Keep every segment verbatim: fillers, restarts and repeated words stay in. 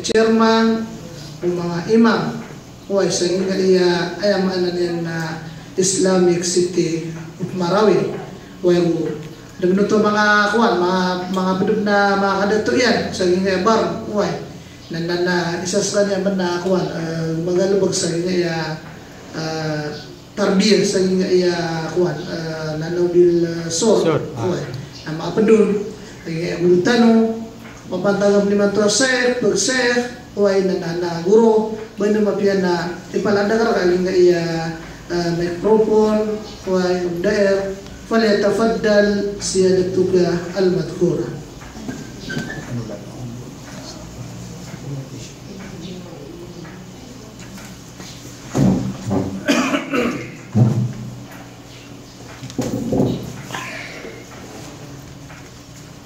chairman o manga imam, oway, sa giyangkaya, aya maana niyan na Islamic City of Marawi. Oway, o dn oto manga kowan, manga, manga pd na manga kadato iyan sa giyangkaya bar, oway. Na, na, na isa skaniyan pn na kowan, eh, magalbk sa giyangkaya, eh, tarbiyah sa giyangkaya kowan, eh, Nanaw Dil, eh, Sur. Sur, ah. Kowan. Na mapd on, eh, guro tano, mapantag imanto a sheikh, pag-sheikh, oway, na, na, na guro, ba ino mapiya na ipalanda ka rka giyangkaya, eh, microphone, oway, daer, falyatafaddal siyadatuka al-madhkura.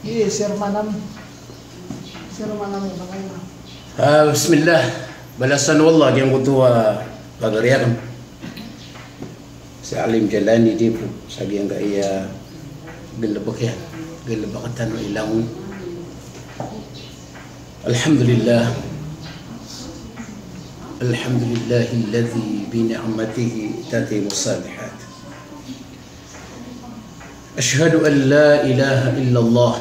Iye, sir manam. Sir manam, iye, manam. Ah, bismillah. Balasan o Allah giyangkoto a pagari akn. Si Alim Jalani Dipo, sa giyangkaya galbk iyan, galbk tano i langon. Alhamdulillah. Alhamdulillahilladhi bi ni'matihi tatimmus salihat. Ashhadu an la ilaha illallah.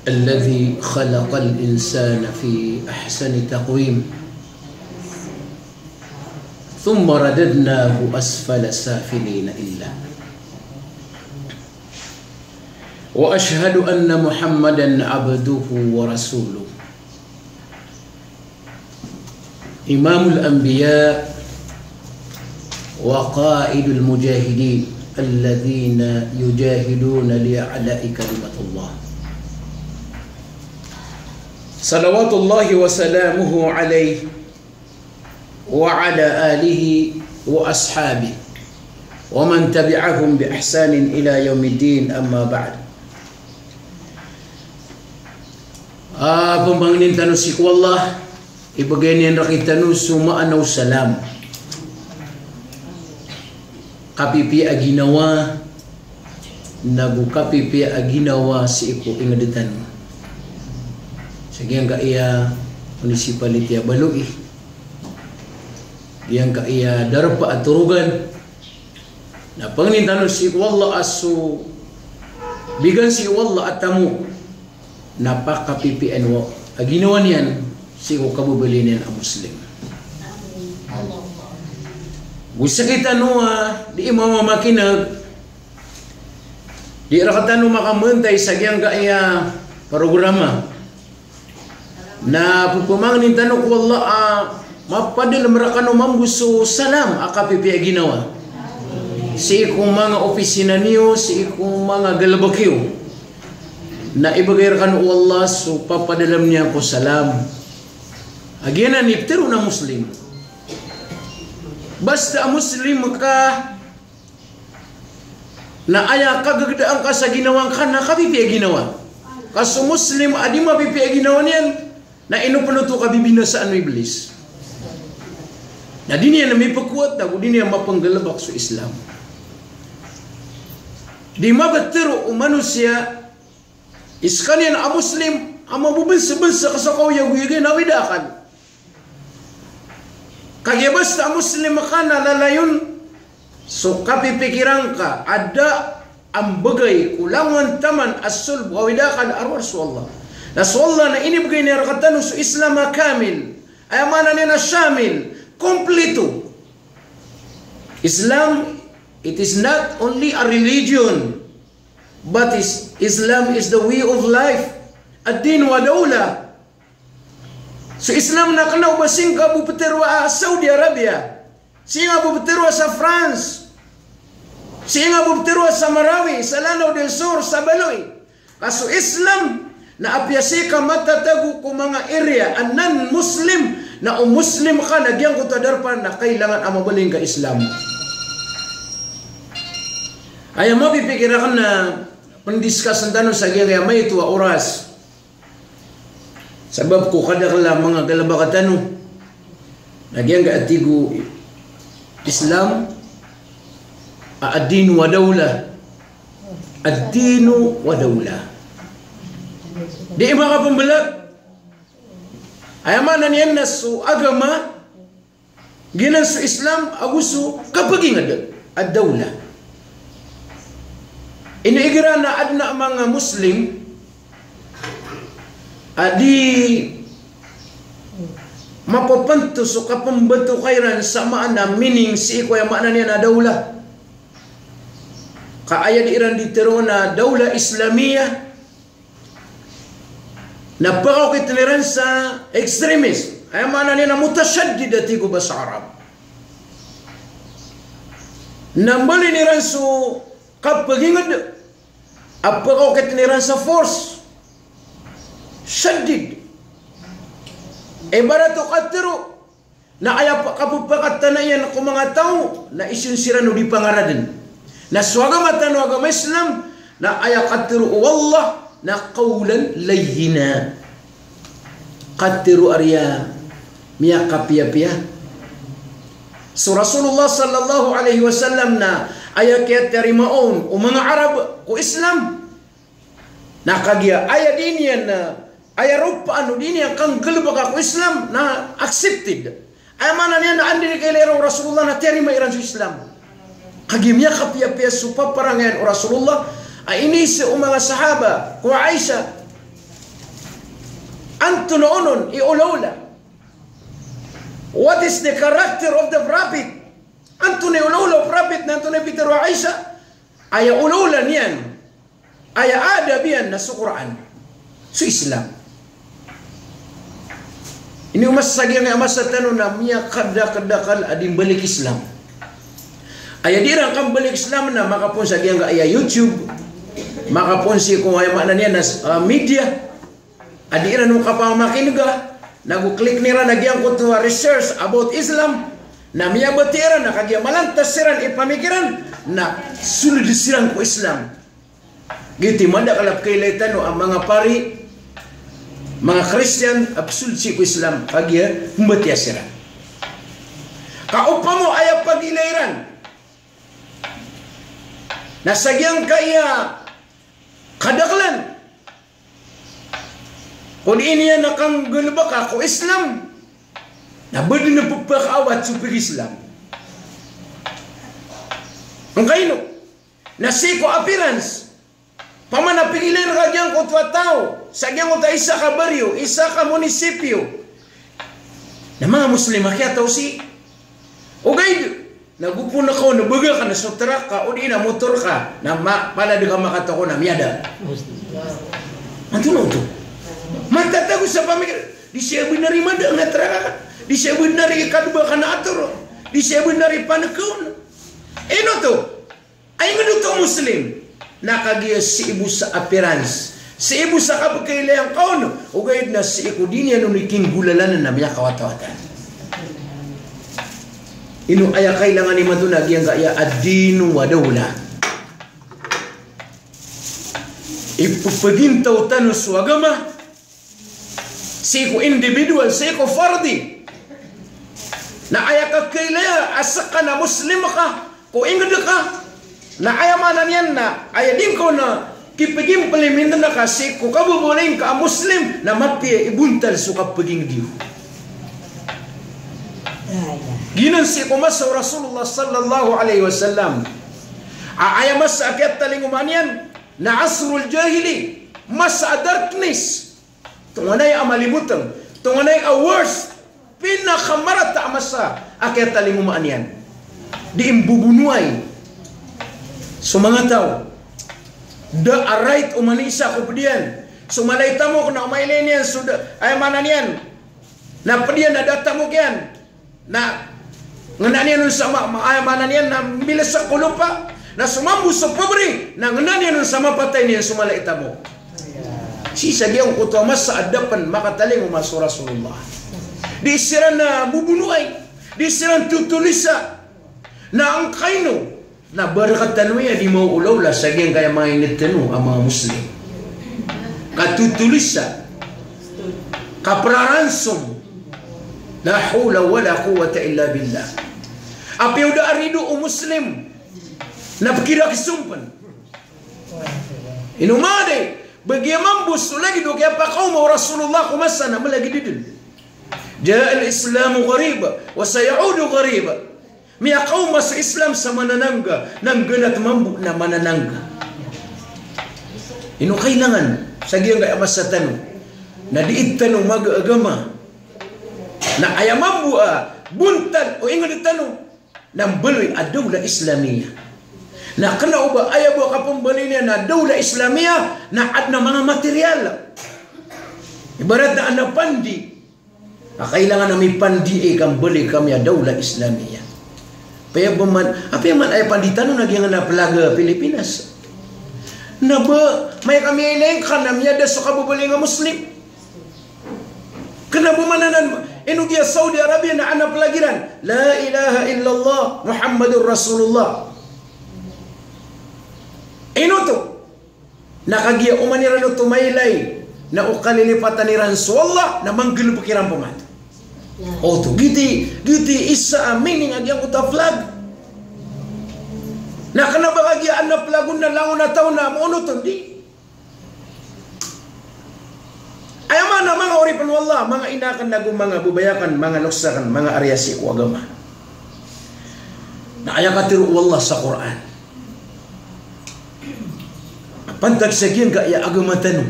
Alladhi khalaqal insana fi ahsani taqwim. Thumma radadnahu asfala safilin illa. Wa ashhadu anna Muhammadan abduhu wa rasuluh. Imamul anbiya wa qaidul mujahidin alladhina yujahiduna li a'la'i kalimatillah. Salawatullahi wa salamuhu alayhi wa ala alihi wa ashabihi wa man tabi'ahum bi ihsanin ila yawmiddin, amma ba'd. Ah, pamangnin tano sii ko Allah, ibgay niyan rktano so maana o salam. Kapipiya a ginawa, nago kapipiya a ginawa sii ko ingd tano. Sa giyangkaya municipality a Baloi, giyangkaya darpa a Torogan, na pangnin tano sii ko Allah a so bigan sii ko Allah a tamok na pakapipiyaan o a ginawa niyan sii ko kababaloy niyan a Muslim. Go sktano a di mamamakineg, di rktano makamantay sa giyangkaya programa. Na pphamangnin tano ko Allah a mapadalm rkano mambo so salam a kapipiya a ginawa sii ko manga opisina niyo, sii ko manga galbk iyo. Na ibgay rkano o Allah so papadalm niyan ko salam a giyanan i ptharoon a Muslim. Basta a Muslim ka, na aya kagagdaan ka sa ginawa ngka na kapipiya a ginawa. Ka so Muslim a di mapipiya a ginawa niyan, na ino pn oto kabibinasaan o Iblis. Na di niyan mipkowat, na go di niyan mapnggalbk so Islam. Di maptharo o manosiya i skaniyan a Muslim a mabobnsbns ka sa kaoyagoyag iyan a awid a akal. Kagiya basta a Muslim ka na lalayon so kapipikiran ka a da a mbgay ko langowan taman a solb o awid a akal a rowar so Allah. Na so Allah na inibgay niyan rktano so Islam a kamil. Aya maana niyan na shamil, komplito. Islam, it is not only a religion, but is, Islam is the way of life. Ad-din wa dawla. So Islam na kna o ba sii ngka bo ptharoa a Saudi Arabia, sii nga bo ptharoa sa France, sii nga bo ptharoa sa Marawi, sa Lanao del Sur, sa Baloi. Ka so Islam na apiya sii ka matatago ko manga area a non-Muslim, na o Muslim ka na giyangkoto a darpa na kailangan a mabalin ka Islam. Aya mapipikir akn na pndiscuss tano sa giyangkaya maito a oras. Sabap ko kadakl a manga galbk tano na giyangkai a tig o Islam a ad-dinu wa dawla. Ad-dinu wa dawla. Di makapembelag. Aya maana niyan na so agama, giyanan so Islam, ago so kapaginged a dawla. Ino igira na aden a manga Muslim a di mapapanto so kapembetoka iran sa maana, meaning sii ko aya maana niyan a dawla. Ka aya di iran di teroon a dawla Islamiyah, na pekaokit iran sa extremist. Aya maana niyan na mutashaddid a tig o basa Arab. Na mbalin iran so kapaginged a pekaokit iran sa force. Shaddid. Ibarat o katero na aya pa-, kapepakatana iyan ko manga taw, na isin siran o di pangaraden. Na so agama tano a agama Islam, na aya katero o Allah, na qawlan layyina. Katero a riya miyakapiyapiya. So Rasulullah sallallahu alaihi wasallam na aya kiyatiyarima on o manga Arab ko Islam, na kagiya aya di niyan, aya ropaan o di niyan kanggalebeka ko Islam na accepted. Aya maana niyan na anda i kailay iran o Rasulullah na tiyarima iran so Islam. Kagiya miyakapiyapiya so paparangayan o Rasulullah a iniiza o manga sahaba ko Aisha. Antonaa onon i olaola? What is the character of the Prophet? Antonaa i olaola o Prophet na antonaa i pitharo o Aisha? Aya olaola niyan, aya adab iyan na so Qur'an, so Islam. Ino masa sa giyangkaya masa tano na miyakadakedakel a di mbalik Islam. Aya di iran kambalik Islam na makapoon sa giyangkaya YouTube, makapoon sii ko aya maana niyan na, ah, media. A di iran on kapamakinega, na go click iran a giyangkoto a research about Islam, na miyabatiya iran, na kagiya malantas iran i pamikiran, na sold siran ko Islam. Giyoto i madakel a pekailay tano a manga pari, manga Kristiyan, a pesold sii ko Islam, kagiya pembatiya siran. Ka opama o aya pagilay iran na sa giyangkaya kadakelan, ko di niyan a kanggalebeka ko Islam, na ba den a pepakaawat so pag-Islam. Angkaino? Na sii ko appearance. Opama na pegilay reka giyangkoto a taw sa giyangkoto a isa ka baryo, isa ka munisipyo, na manga Muslim a kiyataw sii. Ogaid na go pn ka on a baga ka na so truck ka odi na motor ka, na ma-, palad ka makataw ko na miyada. Antonaa oto? Matatago sa pamikir. Di siya benar i mada nga truck ka. Di siya benar i kadba ka na ator. Di siya benar i panekaon. Ino oto? Ay nga di oto Muslim. Na kagiya sii bo sa appearance, sii bo sa kapekailayan ka on, ogaid na sii ko di niyan on i kinggolalan na miyakawatawatan. Ino aya kailangan imanto na giyangkaya ad-dinu wa dawla. Ipepegintaw tano so agama sii ko individual, sii ko fardi. Na aya kakailaya a seka na Muslim ka, ko inged ka, na aya maana niyan na aya di ngka on a kipegimplementan ka sii ko kababaloy ngka a Muslim, na mapiya i bontal so kapeginged iyo. Giyanan sii ko masa o Rasulullah sallallahu alaihi wasallam. A, aya masa a kiyatalingoma niyan na asrul jahili, masa a darkness. Tonganay a maliboteng, tonganay a worst, pinakamarata a masa a kiyatalingoma niyan. Di mbobonoay so manga taw. Da a right o mani isa ko ped iyan. So mala i tamok na o mailay niyan so da, aya maana niyan na ped iyan na da a tamok iyan. Na ngenaan iyan on sa ma-, ma-, aya maana niyan na mbilesak ko lopa, na so mambo so pobre, na ngenaan iyan on sa mapatay niyan so mala i tamok. Sii sa giyangkoto a masa a da pen makatalingoma so Rasulullah. Di siran na bobonoay, di siran totolisa. Na angkaino na barekat tano aya di maolaola sa giyangkaya manga inged tano a manga Muslim? Katotolisa, kapraransom. La hawla wala quwwata illa billah. Apiya o da a rido o Muslim na pekirakisom pen. Ino made, Ba giya mambo so lagid o kiyapakaoma o Rasulullah ko masa na malagid dn. Ja'al Islamu ghariba, wa saya'udu ghariba. Miyakaoma so Islam sa mananangga, na nggnat mambo na mananangga. Ino kailangan sa giyangkaya masa tano? Na dii tano mag-agama. Na aya mambo a bontal o ingd tano na mbaloy a dawla Islamiyah. Na kna o ba aya bo a kapmbaloy niyan na dawla Islamiyah, na adn a manga material. Ibarat na adn a pandi. Na kailangan a mipandi i kambaloy kami a dawla Islamiyah. Apiya ba man, apiya man aya pandi tano na giyangkanan a flag a Pilipinas. Na ba, maya kami a ilay ngka na miyada so kababaloy nga Muslim. Kna bo man anan, ino giya Saudi Arabia na adn a flag iran, La ilaha illallah Muhammadur Rasulullah. Ino oto? Na kagiya oman iran oto mailay na o kalilipatan iran so Allah na manggalbk iran pman. Oto, gioto i, gioto i isa a meaning a giyangkoto a flag. Na kna ba kagiya adn a flag on na langon a taw na maonot on, di. Aya maana, manga oripn o Allah, manga ina akn ago manga babay akn, manga loks akn, manga ari a sii ko agama. Na aya katharo o Allah sa Qur'an a pantag sa giyangkaya agama tano,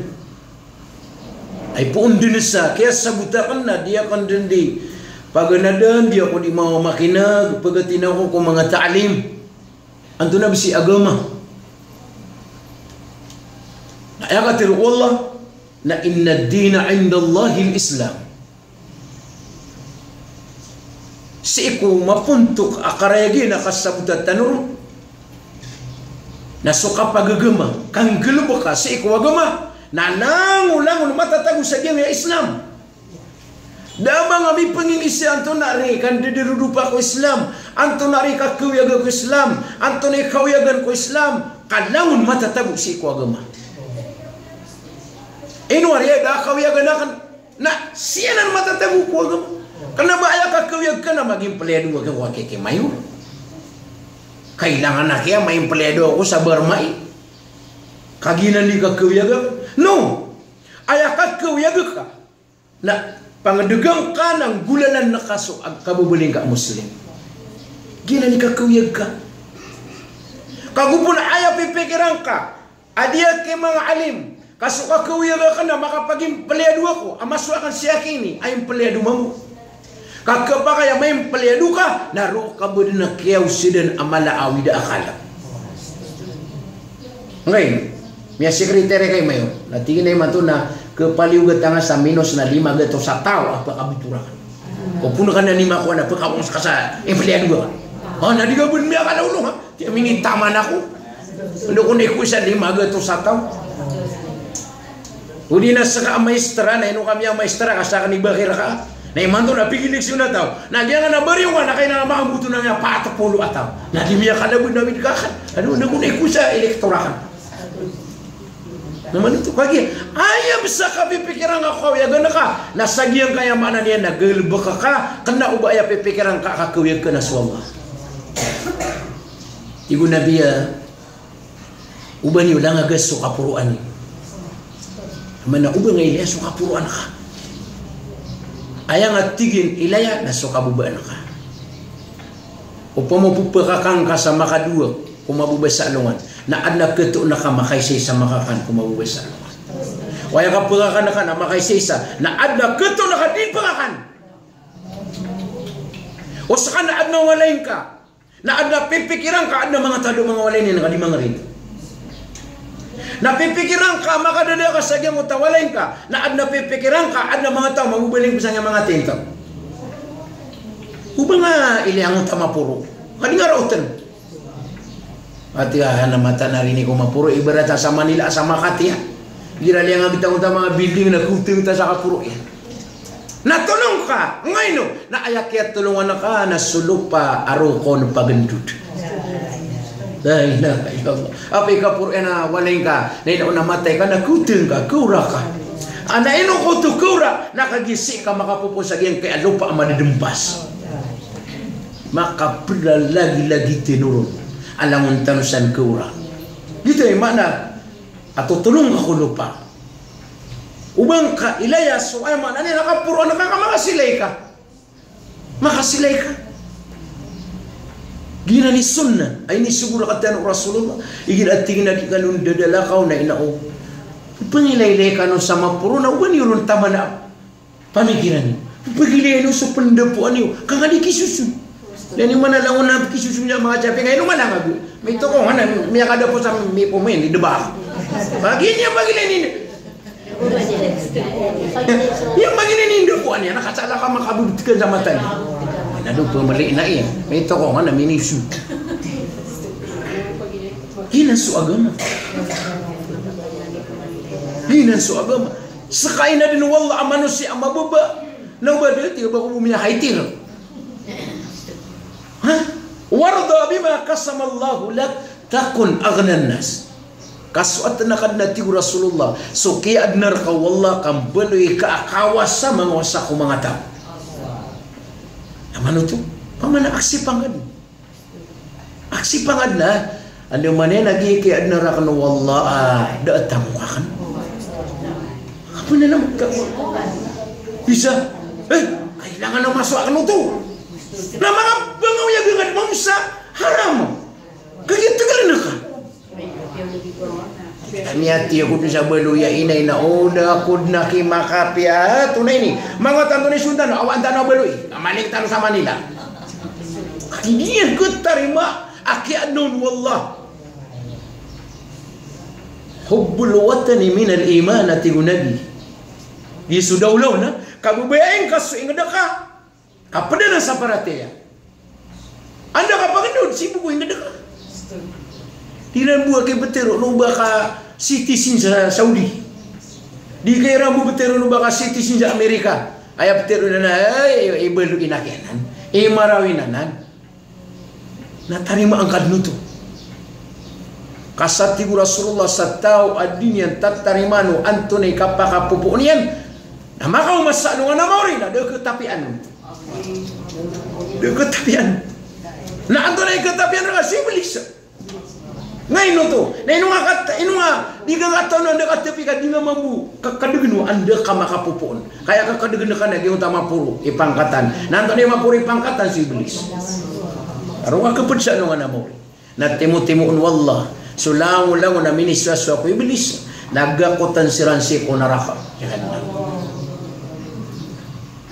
ay poon dn sa kiyasabot akn na di akn dn di paganadan, di ako di mamakineg, pagati ako ko manga ta'lim. Antonaa bs i agama? Na aya katharo o Allah na, "Inna ad-dina 'inda Allahil Islam." Sii ko mapontok a karayag iyan a kasabota tano ron na so kapagagama, kanggalbka sii ko agama, na langolangon matatago sa giyangkaya Islam. Da a manga mipngingisi antonaa ri kandadarodopa ko Islam, antonaa ri kakawiyaga ko Islam, antonaa i kawiyagan ko Islam, ka langon matatago sii ko agama. Ino ari aya da a kawiyagan akn na sii anan matatago ko agama. Kna ba aya kakawiyag ka na magimpliyado ka ko aki ki mayor. Kailangan aki a maimplyado ako sa barmai. Kagiya nan di kakawiyag ka. No. Aya kakawiyag ka na pangdgang ka na nggolalan ka so ag-, kababaloy ngka a Muslim. Giyanan i kakawiyag ka. Kago pn aya pipikiran ka a di aki manga alim, ka so kakawiyag akn na makapagimpliyado ako a masowa akn si aki ini a impliyado mambo. Ka khapakay a maimpliyado ka na roo ka bo dn a kiyaosidan a mala a awid a akal. Ngkaino, miyasekretary ka i mayor, na tig iyan a imanto na khapaliyogat angka sa minos na lima gatos a taw a pkabitorakan. Opama ka na lima ko na pkawos ka sa impliyado ka. Ah, na di ka bo dn miyakalaolong, ha? Tiya minitaman ako. Anda ko na ikoy sa lima gatos a taw. O di na ska a maestra, na ino ka miyamaestra ka sa kani bakir ka. Na imanto na pigilig siyo na taw. Na giyangkanan a bariyo ka na kailangan a makamboto na miyapat polo a taw. Na di miyakalabod na awid ka kan. Ano, anda ko na ikoy sa elektora kan. Na manoto ka giya. Aya bs a kapipikiran ka ko kawiyagan ka. Na sa giyangkaya maana niyan na galbka ka. Kna o ba aya pipikiran ka a kakawiyag ka na so Allah. Tig o Nabi a, o ba niyo langagas so kaporoan iyo. Maana o ba nga ilaya so kaporoan ka. Aya nga tig iyan ilaya na so kababaan ka. Opama o pphakakan ka sa makadowa ko mababaya sa alongan, na adn a katoon ka makaisaisa makakan ko mababaya sa alongan. O aya kapphakakan ka na makaisaisa, na adn a katoon ka di pakakan. O ska na adn a walay ngka, na adn a pipikiran ka, adn a manga taw a manga walay niyan ka di mangarid. Na pipikiran ka, makadada ka sa giyangkoto a walay ngka, na adn a pipikiran ka, adn a manga taw a mabobaling ko sa giyangkaya manga tinta. O ba nga ilaya angkoto a maporo. Ka di nga raotan. Ati a, na mata na rini ko maporo, ibarat a sa Manila, sa Makati a. Igira liyang a gita angkoto a manga building na koteng ta sa kaporo iyan. Na tolong ka, ngaino, na aya kiyatolongan ka na so lopa a roo ka on pagndod. La ilaha illallah. Apiya kaporo iyan a walay ngka, na ino na matay ka, na koteng ka, kawra ka. Ana ino ko oto kawra, na kagiya sii ka makapopoon sa giyangkaya lopa a madadmpas. Makapda lagilagid tano ron a langon tano san kawra. Giyoto i maana a totolong ka ko lopa. O ba ngka ilaya so, aya maana niyan na kaporoan ka ka makasilay ka. Makasilay ka. Giyanan i sunnah a inisogo rktano o Rasulullah. Igira tig iyan a di kano ndadalakaw na ina o pangilaylay kano sa maporo na o ba niyo ron taman a pamikiran iyo. Pagilaya niyo so pndapoan iyo. Ka nga di kisoso. Lagid iyan man a langon a kisoso niyan manga Shafi'i, nga ino man a nga bo. Mitokongan a miyakadapo sa mipomen di debak. Pagilaya niyo, pagilaya niyo. Iya, mangini nindo ko aniyan, na kasala ka makabubutikan sa mata niyan. Na do pemeli na iya. Mitokongan a miniso. Giyanan so agama. Giyanan so agama. Ska inadn o Allah a manosiya a mababa. Na o ba dn, tig a ba ko bo miyakaitir. Ha? Warda bima qasamallahu lak takun aghnan nas. Kasoat na ka dn, a tig o Rasulullah, so kiyaadna rka o Allah, ka mbaloy ka a kawasa mangawasa ko manga taw. Na mano oto? Pamana aksipang ka dn. Aksipang ka dn a, andamanaya na giya kiyaadna rakn o Allah a da a tamoka akn. Kapananamot ka. Isa, eh, kailangan a masowa akn oto. Na manga bangaw iyan gangad mamsa, haram. Kagiya tgln ka. Miyatiya ko dn sa baloy a inay na o da ko dn a ki makapiya. Tonaa ini? Manga tanto ni sondan, awaan tano a baloy. Mamanik tano sa Manila. Kagiya giya khatarima a kiyaadna on o Allah. Hubbul watani minal iman, a tig o Nabi. Di so daolaw na kababayai ngka so ingd ka. Kapd anan sa paratiyaya. Anda ka pagndod, sii bo ko ingd ka. Di ran bo aki ptharoon o ba ka citizen sa Saudi. Di ka iran bo ptharoon o ba ka citizen sa Amerika. Aya ptharoon anan, ay, ay, ay, baloy iyan anan. Ay, marawi anan. Na tarimaan ka dn oto. Ka sa tig o Rasulullah, sa taw a di niyan tatarimaan o antonaa i kapakapopoon iyan, na makaoma sa alongan a maori, na da a khatapian on. Da a khatapian. Na antonaa i khatapian rka? Si Iblis. Nga ino oto? Na ino nga kat-, ino nga, di nga katawan o anda katapi ka, di nga mambo ka-, kadgn o anda ka makapopoon. Ka aya kakadgn ka na giyoto a maporo i pangkatan. Na antonaa i maporo i pangkatan? Si Iblis. Roo ka khapd sa alongan a maori. Na timotimoon o Allah so langolangon a minisowasowa ko Iblis, na gakotan siran sii ko naraka Jahannam.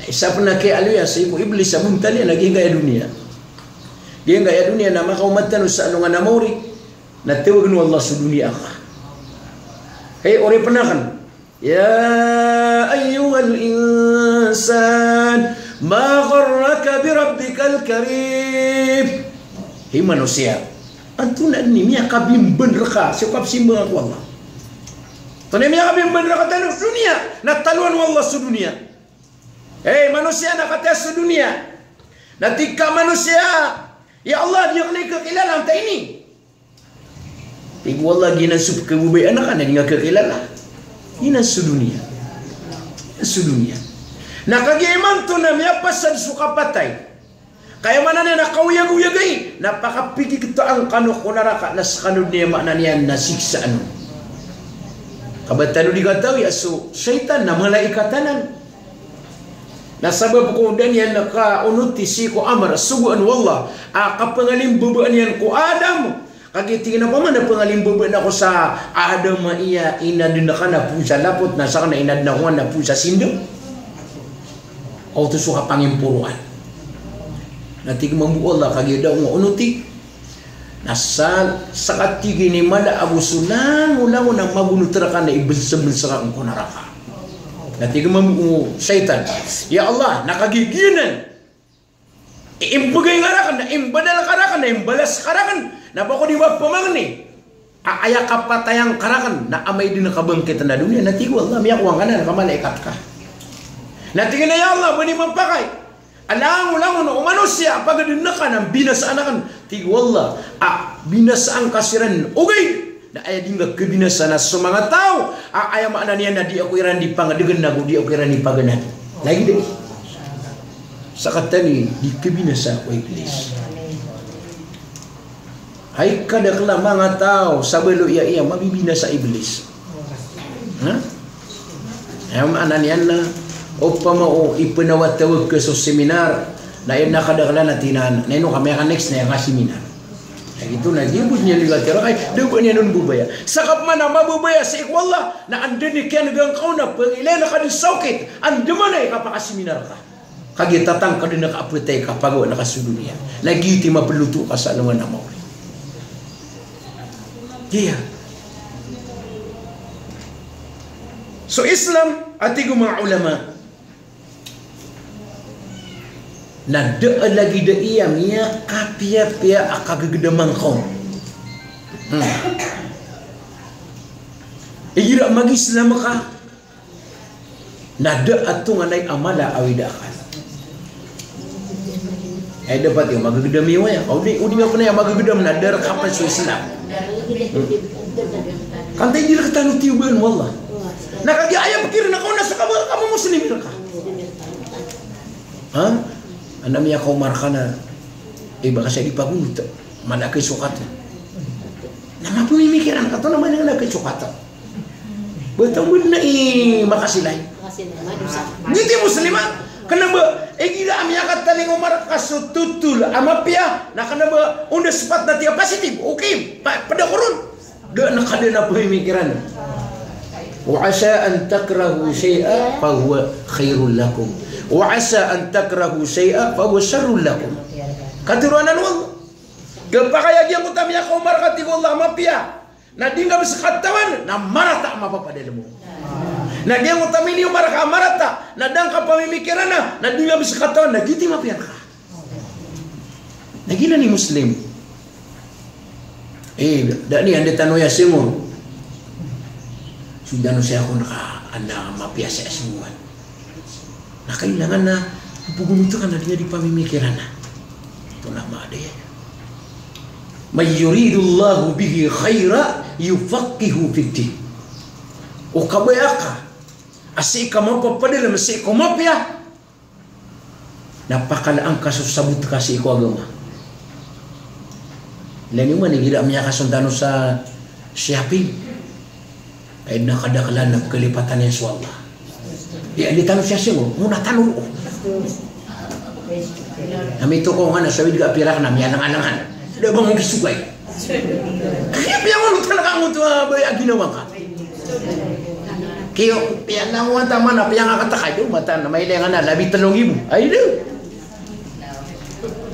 Na isa pn a kiyaaloya sii ko Iblis a bontal iyan a giyangkaya doniya. Giyangkaya doniya na makaoma tano sa alongan a maori, na tawagn o Allah so doniya ka. Hay oripn akn. Ya ayyuhal insan, ma gharraka bi rabbikal karim. Hay manosiya, antonaa dn i miyakabimban rka sii ko kapsimbangan ko Allah? Antonaa i miyakabimban rka tano? Doniya. Na taloan o Allah so doniya. Hay manosiya, na katii so doniya. Na tig ka a manosiya, ya Allah, di akn i kakilala antaa ini. Tig o Allah, giyanan so pkhababayaan ka na di nga kakilala. Giyanan so doniya. Giyanan so doniya. Na kagiya imanto na miyapasad so kapatay, ka aya maana niyan na kaoyagoyagai, na pakapikiktaan kano ko naraka, na skano dn, aya maana niyan na siksaan on. Ka ba tano di katawi a so shaytan na malaikat anan. Na sabap ko da niyan kaonoti sii ko amar a sogoan o Allah a kapangalimbabaan iyan ko Adam. Kagiya tig iyan a opama na pangalimbabaan ako sa Adam a iya inadn ka na poon sa lapot, na sakn na inadn ako ngka na poon sa sinda. Oto so kapangimporoan. Na tig mambo o Allah, kagiya da ako ngka onoti, na sa, sa katig ini mala ago so langolangon a magonot rka na ibnsbns akn ko naraka. Na tig mambo o shaytan, ya Allah, na kagiya giyanan i imbgay ngka rakn, na imbadal ka rakn, na imbalas ka rakn, na ba ko di mapamangni a aya kapatayan ka rakn na amay dn kabangkitn a doniya. Na tig o Allah, miyakowa ngka nan ka malaikat ka. Na tig iyan a ya Allah, ba di mapakay a langolangon o manosiya a pagadn ka na mbinasaan akn. Tig o Allah a binasaan ka siran ogaid. Na aya di ngka khabinasa na so manga taw a aya maana niyan na di ako iran di pangdgn ago di ako iran di paganad. Lagid a sakatani di khabinasa o Iblis. Hay kadakl a manga taw sa baloy a iya mabibinasa Iblis. Ha? Aya maana niyan na opama o ipnawatawag ka so seminar, na aya na kadaklan a tinan, na ino ka miyaka-next na aya ka seminar. Na giyoto na di bo niyan liwati rakay, da bo niyan on babaya. Sakap man a mababaya sii ko Allah, na anda i kiyan'ga ngka on na pangilayn ka dn sa okit, anda man i kapakaseminar ka. Kagiya tatangkd dn a kapatay ka pagawa na ka so doniya. Na giyoto i maploto ka sa alongan a maori. Giya. So Islam, a tig o manga ulama, na da a lagid a iya miyakapiyapiya a kagagdam angka on. Hmm. Igira mag-Islam ka, na da a tonganay a mala a awid a akal. Ay, dapat iyo magagdam iyo aya. O di, o di nga pn aya magagdam na da rka pn so Islam. Hmm. Ka antaa i di rktano tiyoba on o Allah? Na kagiya aya pkirn ka on na so ka ba ka mo-Muslim rka. Ha? Anda miyakaoma rka na, eh, ba ka sa di pagonot. Mala ka i so kata. Na mapmimikiran ka oto na mala ka i so kata. Ba taw bd na i makasilay. Makasilay, madosa. Giyoto i Muslim a. Kna ba, eh, igira a miyakatalingoma rka so thotol a mapiya, na kna ba, on da spat na tiya positive, okay, pa-, pd ako ron. Da, na ka da na pmimikiran. Wa asa an takrahu shay'an fa huwa khairul lakum. Wa asa an takrahu shay'an fa huwa sharrul lakum. Katharo anan o Allah. Kapakay a giyangkoto a miyakaoma rka, tig o Allah, a mapiya, na di ngka bs katawan, na marata a mapapadalm on. Na giyangkoto a minioma rka a marata, na da ngka pamimikiran, na di ngka bs katawan, na giyoto i mapiya rka. Na giyanan i Muslim. Eh, da niyan, da tano aya singor. So tano saya kon ka anda mapiya saya singor. Na kailangan na pgonotan ka na di niyan di pamimikiran. Oto na mada iyan. Man yuridillahu bihi khairan yufaqqihhu fid din. O kabaya ka a sii ka mapapadalm sii ko mapiya, na pakalaan ka so sabot ka sii ko agama. Ilay niyo man igira miyakasold tano sa shopping. Ay, na kadaklan na kalipatan iyan so Allah. Di, di tano siya siyo, muna tano roo. Na mitoko nga na sawid ka pirak na miyalangalangan. Da ba mo kisugay. Kaya piyangonotan ka ngoto a baya a ginawa ngka. Kiyo, piyanangowan ta man a piyangakatakay, do, matan, mailay nga na, labi tlo nggibo. Ay, do.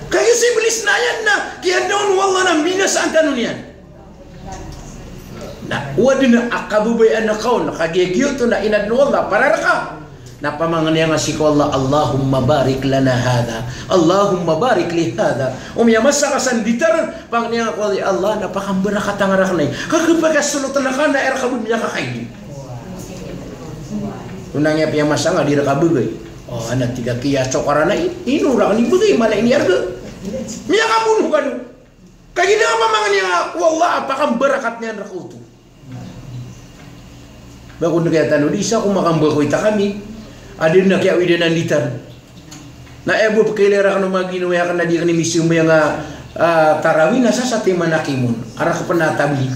Kagiya si Iblis na ayan na, kiyandaon o Allah na mbinasaan tano niyan. Na, o adn a kababayaan ka on, kagiya giyoto na inadn o Allah para rka. Na pamangni nga sii ko Allah, Allahumma barik lana hadha, Allahumma barik li hadha. O miyamasa ka sa nditar, pangni nga ko Allah, na pakambarakatan nga rakn ai. Ka khapakay a solotn ka na aya rka bo miyakakaid. Onaan iyan a piyamasa nga di rka bgay. O, ana tig a kiya so karana i, ino rakn i bgay, mala i niyarga. Miyakabono kano. Kagiya da nga pamangni nga ko Allah a pakambarakat niyan rka oto. Ba kon kaya tano di isa ko makambarakat kami. Adn a kiyawidan a nditar. Na aya bo pkailay rakn o magino aya kna di kn i misimbayang a, ah, tarawih na sasatiman a kimon. Arak pn a tablig.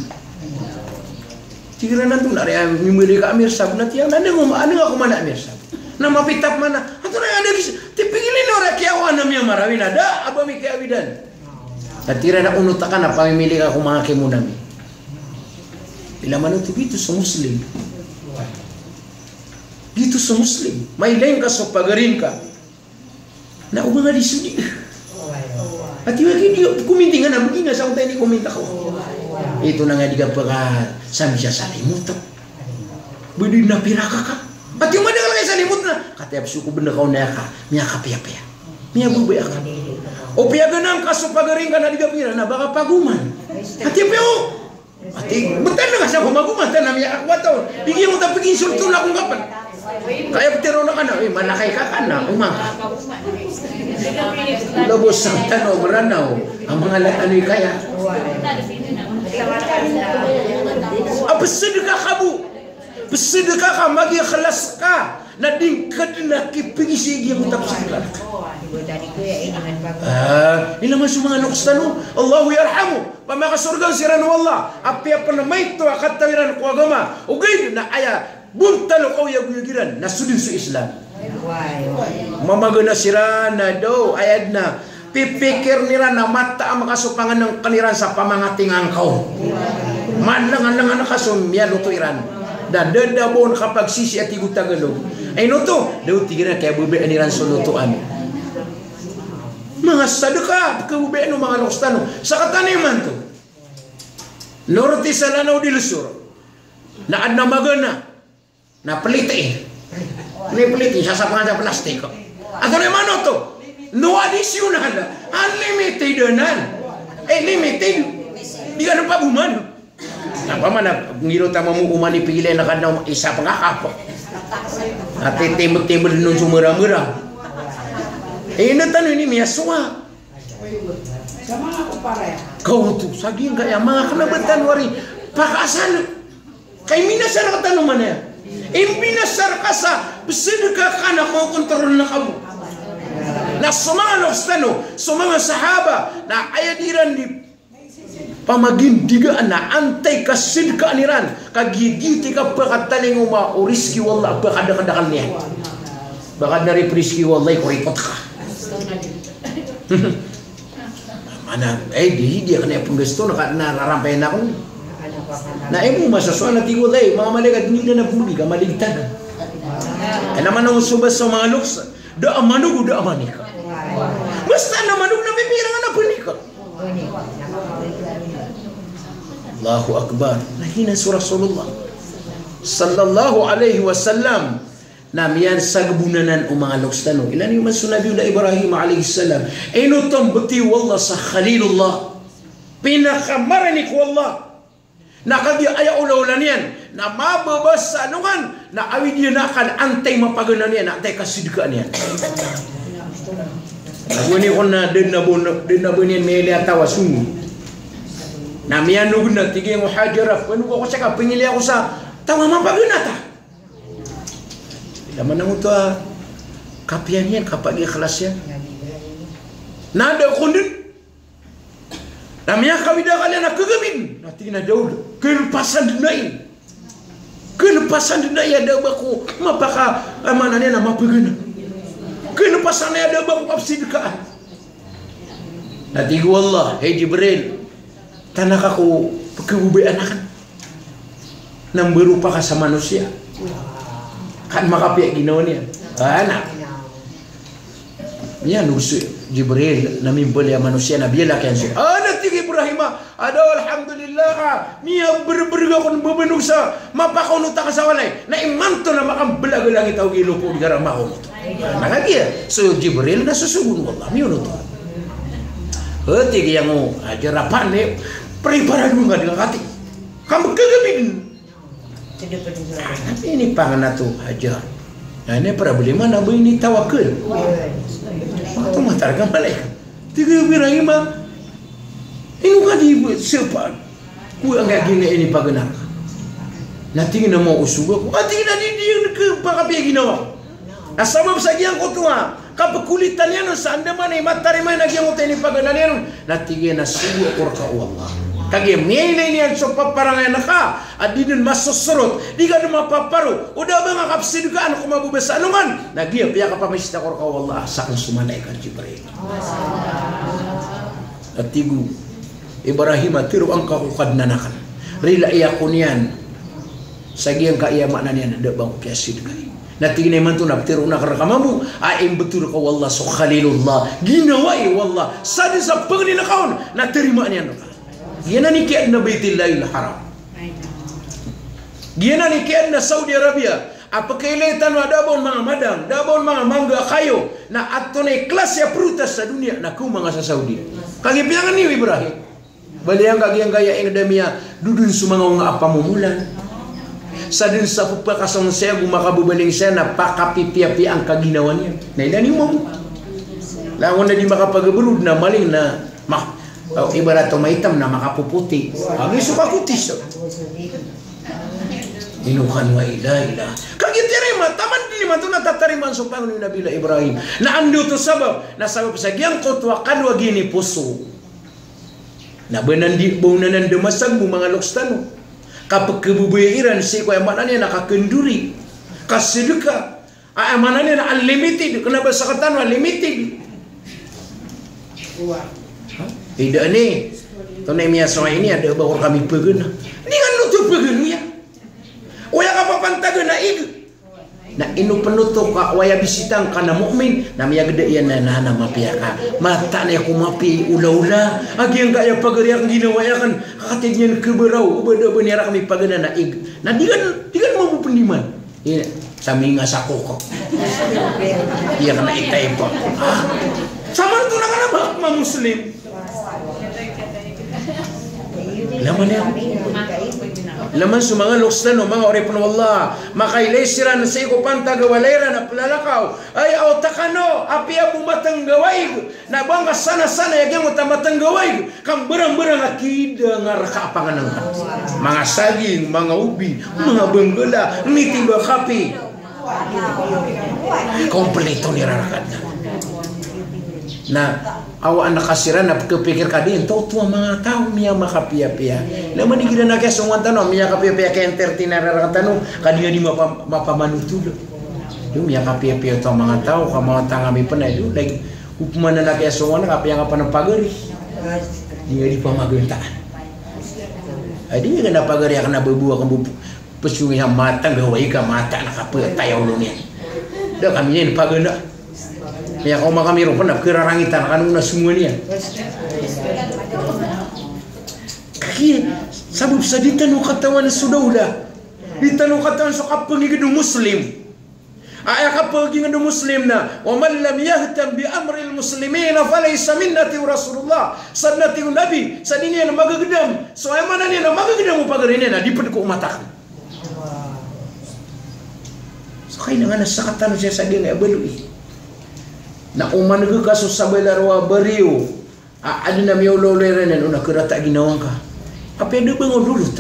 Tig iran antonaa ri a mimbaloy ka Amir Sab na tiyan na, antonaa nga ko mana Amir Sab. Na mapitap mana. Antonaa ri a da kis, tipigilin o ri a kiyawa na miyamarawin a da a ba mi kiyawidan. Na tig iran a onot ka na pamimili ka ko manga kimon ami. Ilay man oto, giyoto so Muslim. Giyoto so Muslim. Mailay ngka so pagari ngka. Na o ba nga di sodi. Ati wa ki di kominti nga na bgi nga sa onta ini kominta ko. Ito na nga di ka paka sami sa salimot. Bdi na piraka ka. Ati o madakl ka i salimot na. Kataya psoko bnar ka o na aya ka miyakapiyapiya. Miyababaya ka. O piyaganaan ka so pagari ngka na di ka pira na ba ka pagoman. Ati piya o. Ati, btad na ka sa ko magoman, ta na miyakakowa ta on. Di giya mo ta pginsolto na ko ngka pn. Kaya ptero na ka na, eh, manakay ka ka na, omanga. Lobos sa tano, Mranaw. Ang mga la-, ano yung kaya? A, psd ka ka bo. Psd ka ka, mag-ikhlas ka. Na di ngka dn a kipgisi giya ko tafsir ka. Ah, ilay man so manga loks tano, Allahu yarhamu, pamakasorga siran o Allah, apiya pn maito a katawi ran ko agama, ogaid na aya Bontal o kaoyagoyag iran na so dn so Islam. Mamagana siran na da, aya dn a pipikirn iran na mataam ka so pangnngkn iran sa pamangatingan ka on. Mangnngkn ka so miyaloto iran. Da, da, da ba on kapagsisi a tig o Tagalog. Ay, ino oto? Da, tig iran, kiyababayaan iran so lotoan. Manga sadka, pkhababayaan o manga loks tano. Sakataw imanto, Norte sa Lanao del Sur, na adn a magana na pliti. Ini pliti, sasapngan sa plastik. Antonaa i maana oto? No additional, unlimited anan. Eh, limited. Di ka na pagoman. Apa mana ngiro tama mo oman i pigilay na kadna isa pangakap. Ati timel-timel non so mera-mera. Eh, ino tano ini miyasowa. Kaoto, sa giyangkaya manga kna ba tano ari pakaasal. Ka iminasar ka tano man aya. Iminasar ka sa pzadka ka na kokontrol na ka bo. Na so manga loks tano, so manga sahaba, na aya dn iran di pamagindigaan na antaa i kasadkaan iran, ka giya giyoto i kapakatalingoma o rizki o Allah, pakadakadakl niyan. Ba ka dn ari prizki o Allah i koripot ka. Mana, eh, di, di akn aya pnggasto na ka, na rarampayan akn. Na aya bo masasowa na tig o Allah, manga malaikat, di dn a pmbgi ka, maligtan. Kna man o so ba so manga loks, da a manog, da a manika. Basta na manog na pipikiran ka na pnika. Allahu Akbar. Na giyanan so Rasulullah sallallahu alaihi wasallam. Na miyansagbonanan o manga loks tano. Ilay niyo man so Nabiyullah Ibrahim alayhis salam. Ino oto a mbtiya o Allah sa Khalilullah. Pinakamarani ko Allah. Na kagiya aya olaola niyan na mababa sa alongan, na awid iyan a akal antaa i mapagana niyan, antaa i kasadkaan iyan. Na gowani kon na da dn a ba, da dn a ba niyan miyailay a taw a songon. Na miyanog na tig iyan o Hajar a, panog ako seka, pngilay ako sa taw a mapagana ta. Taman a oto a kapiya niyan, kapag-ikhlas iyan. Na da kon dn. Na miyakawid a akal iyan a kagabid. Na tig iyan a Daud, kalpasan dn aya. Kalpasan dn aya, da a ba ko mapaka, a, maana niyan na mapagana. Kalpasan aya, da a ba ko kapsadkaan. Na tig o Allah, hay Jibril, tanaka ko pkhababayaan akn. Na mbaropa ka sa manosiya. Ka an makapiya ginawa niyan. Ana. Miyanog so Jibril, na mimbaloy a manosiya na biyalak iyan so. Ana, tig Ibrahim a, ado, alhamdulillah ka, miyabrbrg ako na mbabanog sa mapakaonot akn sa walay. Na imanto na makamblag a langit ago lopa o di ka ra makaonot. Na kagiya so Jibril na sosogoon o Allah, miyonot. O, tig iyan o Hajar a, pande, preparado nga di ka kati. Ka mkagabid. Ini panganato Hajar. Na ini problema na ba ini tawakkal. Mato matarga malaikat. Tig o Ibrahim a, ino ka di ba, sapa? Ko angka gina ini pagana. Na tig iyan a maosog ako. A tig iyan a di, di, di, kapakapiya ginawa. Na sabap sa giyangkoto a kapkolitan iyan on sa andamanaya i matarima iyan a giyangkoto a inipagana niyan on, na tig iyan a sogo ako rka o Allah. Kagiya miyailay niyan so paparangayan ka a di dn masosorot, di ka dn mapaparo, o da a ba nga kapsadkaan ko mababa sa alongan, na giya piyakapamista ko rka o Allah a sakn so malaikat Jibril. Na tig o Ibrahim a, tharoa ngka ko Kadnan akn. Rilai ako niyan sa giyangkaya maana niyan a da a ba ko kiyasadka. Na tig iyan a imanto na ptharoon akn rka mambo a imbtoon rka o Allah so Khalilullah. Ginawai o Allah. Sadn sa pangnin ka on na tarimaan iyan rka. Giyanan i kiyaadn a Baitillahil Haram. Giyanan i kiyaadn a Saudi Arabia. A pkailay tano a da a ba on manga madang, da a ba on manga mangga a kayo, na antonaa i klasi a prutas sa doniya na khaoma nga sa Saudi. Kagiya piyangni o Ibrahim. Bali angka giyangkaya ingd a miyadodon so manga onga a pamomolan. Sadn sa pphakasong saya go makababaling saya na pakapipiyapiya angka ginawa niyan. Na ilay niyo mambo. Langon a di makapag-abroad na maling na ma-, o, ibarat o maitam na makapoputi. Agi so kakotis. Ino kano a ila, ila. Kagiya tiyarima, taman dn imanto na tatarimaan so pangni o Nabiullah Ibrahim. Na anda oto sabap, na sabap sa giyangkoto a kalowa giya i poso. Na ba nan di, ba on anan da masagbo manga loks tano. Kapekebebaya iran sii ko aya maana niyan na kakendori, kasedeka. A, aya maana niyan na unlimited, kena ba sekatano unlimited. Ha? Ida ani. Tonaa i miyasowa ini, a da a ba ko rkami pegena. Di ngka oto pegena iya. Oya kapapantagan a ig. Na ino penoto ka waya bisitang ka na mu'min, na miyageda iyan na, na, na mapiya ka. Mataan iyan ko mapiya i olaola. A giyangkaya pagari aken, ginawa aken, katii niyan keberaw, o ba da ba niyan rkami pagena na ig. Na di ngka, di ngka mambo pendiman. Iya, sa minga sa koko. Iya kena itay po. Ah. Samanto na kena ba ma-Muslim. Laman iyan. Laman so manga loks tano, manga oripen o Allah. Makailay siran sii ko pantag a walay iran a pelalakaw. Aya o takano, apiya bo matenggawaig. Na ba ngka sana-sana iya giyangkoto a matenggawaig. Kamberang-berang a kida nga rka a pangenengka. Manga saging, manga ubi, manga benggela, mitiba kapi. Kompleto niyan rka. Na, awa anak ka siran na pekepikir ka di, ento oto a manga taw, miyamakapiyapiya. Na mani giran a kiyasongowan tano, miyakapiyapiya, ka-entertain a rarang tano, ka di nga di mapa-, mapamanotol. Yo, miyakapiyapiya oto a manga taw, ka manga tanga mi pen a, yo, lagi, opama na kiyasongowan, kapiya nga pen a pagari. Di nga di pamagentaan. A di nga na pagari, a kena bebuwa, ka bebu-, Pesong iyan matenggawaig ka mataan a kapetay a olo niyan. Da kami niyan pagena. Miyakaoma kami ron pen a kerarangitan a kano na songowan iyan. Kagiya sabap sa di tano katawan so daula. Di tano katawan so kapengiged o Muslim. Aya kapengiged o Muslim na, "Wa man lam yahtam bi amril muslimina falaysa minna," tig o Rasulullah. Sa dn a tig o Nabi, sa di niyan magegedam. So aya maana niyan na magegedam o pagari niyan na di ped ko omat akn. So kailangan a sakatano siya sa giyangkaya baloy. Na oman ka so sabala roo a bariyo a adn a miyaolaola iran on a kerata a ginawa ngka. Apiya da ba nga ololot.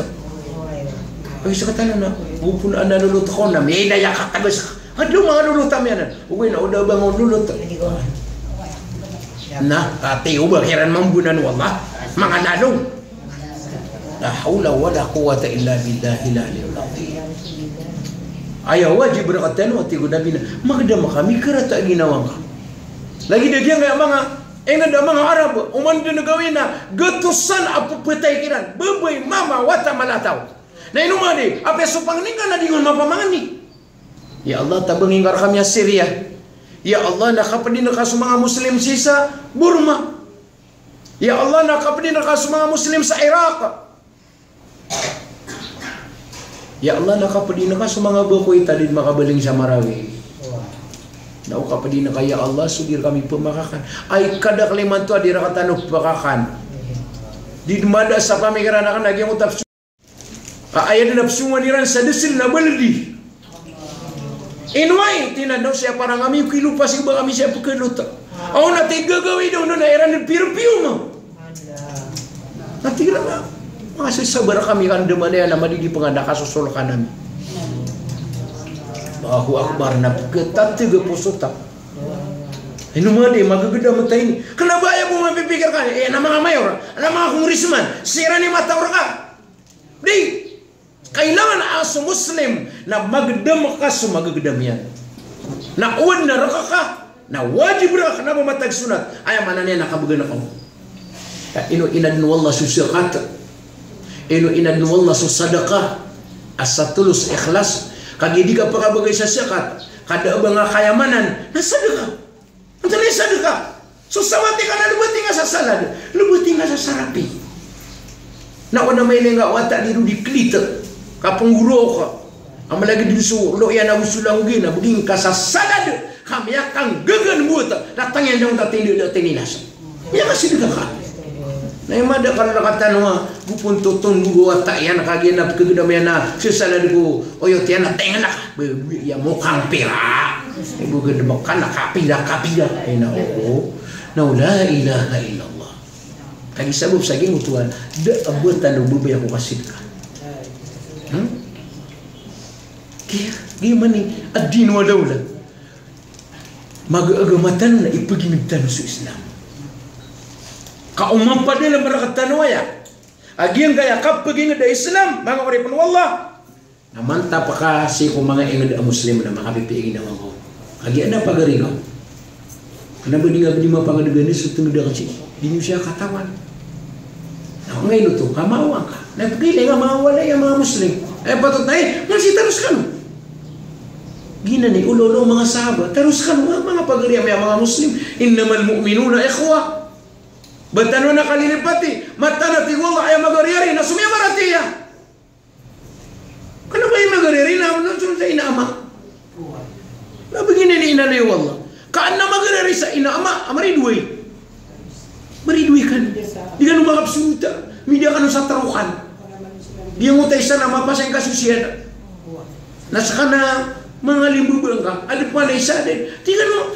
Ay, sakatano na, opama na lolot ako na, miyada aya katagas. Adn a manga lolot ami anan. Ogaid na o da ba nga ololot. Na, ati o ba kiran mambo anan o Allah. Manga lalo. La hawla wala quwwata illa billahil aliyyil azim. Aya wajib rktano, tig o Nabi na, magedam kami kerata a ginawa ngka. Lagid a giyangkaya manga, ingd a manga Arab, oman dn gawii na gatosan a pepatay kiran, babay, mama, wata, mala a taw. Na ino madi, apiya so pangni ngka na di ngka mapamangni. Ya Allah, tabangi ngka rkami a Syria. Ya Allah, na kapedin ka so manga Muslim sii sa Burma. Ya Allah, na kapedin ka so manga Muslim sa Iraq. Ya Allah, na kapedin ka so manga ba ko Italy a di makabaling sa Marawi. Na o kapedin ka, ya Allah, so di rkami pemakakan. Ay, kadakel imanto a di rktano pemakakan. Di dn mada sa pamikiran akn a giyangkoto a pes-, a, aya dn a pesongan iran sa desel na baldi. Ino ay, tig iran, na o siya parang kami, kilopas iba kami siya pekelot. Aw, na tig gagawii daw, na iran dn pirpiyo na. Na tig iran na, manga sasabar kami ka andamanaya iyan na madi di pengandaka so solkan ami. Allahu Akbar, na peketataga poso ta. Ino madi, magegedam ta ini. Kena ba aya bo mapipikir ka, eh, na manga mayor, na manga congressman, siran i mataw rka. Di. Kailangan a so Muslim na magedam ka so magegedam iyan. Na o adn a rka ka, na wajib rka, kena ba matag sunnat. Aya maana niyan na kabegan ka on. Ka ino inadn o Allah so zakat. Ino inadn o Allah so sadaqah. A sa tolos ikhlas. Kagiya di ka pakabagay sa zakat, ka da a ba nga kayamanan, na sadaqah. Antonaa i sadaqah? So sawati ka na lobati nga sa salad, lobati nga sa sarapi. Na o da mailay nga wata di ro di klit, ka penggoro ka. A malagid dn so lo iyan a go so langogi na begi ngka sa salad, ka miyakanggaga mbowat, na tangiyan dn ta tindi da tinilas. Miyakasadaqah ka. Na aya madakl rkatano a go pn toton go wata iyan, kagiya na pekegedam iyan a so salad ko oyot iyan a tengenak. Bebwi iya mokang pira. Ibo ged mekan a kapira, kapira. Ay, na, oo. Na, la ilaha illallah. Kagiya sabap sa giyangkoto a da a ba tano babaya ko kasadaqah. Hmm? Giya, giya mani ad-din wa dawla. Mag-, agama tano na ipegimig tano so Islam. Ka o mapadalm rkatano aya. A giyangkaya kapagingd a Islam, manga oripn o Allah, na mantap ka sii ko manga ingd a Muslim na makapipiya i ginawa ngka on. Kagiya adn a pagari ngka on. Kna ba di ngka pd i mapangdgn so tngd akn sii. Di niyo siya katawan. Na ongay oto, ka mawa ngka. Na pagilay ngka, mawa laya manga Muslim. Aya patot na, eh, na sii taro skano. Giyanan i olaola o manga sahaba. Taro skano, manga pagari ami a manga Muslim. Innamal mu'minuna ikhwa. Ba tano na kalilipati, mataan a tig o Allah, aya magariyari na so miyamaratiyaya. Kna ba aya magariyari na, na so sa ina ama. Na ba giyanan i inaloy o Allah. Ka adn a magariyari sa ina ama, a maridoay. Maridoay kano. Di kano makapsorota. Midiya kano sa tarokan. Giyangkoto a isa na mapasang ka so siya na. Na skano mangalimbaba ngka, adn pn a isa dn. Tig kano,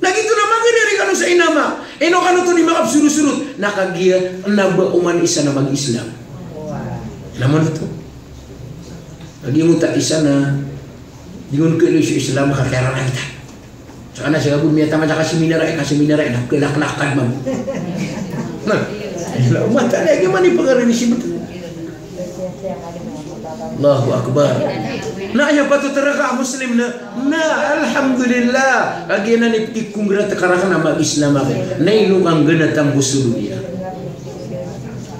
na giyoto na magariyari kano sa ina ama. Ino kano oto di makapsorosorot. Na kagiya kna ba oman isa na mag-Islam. Na manoto. Kagiya giyangkoto a isa na di ngka kailay so Islam ka kiyararangit. Skano siya bo miyataman sa kaseminar, eh, kaseminar, eh, na kalaklakad man. Na, mataan a giya man i pagari ni si Betul. Allahu Akbar. Na aya patot a rka a Muslim na, na alhamdulillah. Kagiya nan i pkikongrat ka rakn a mag-Islam ako. Na ino ka nggnatan bo so doniya.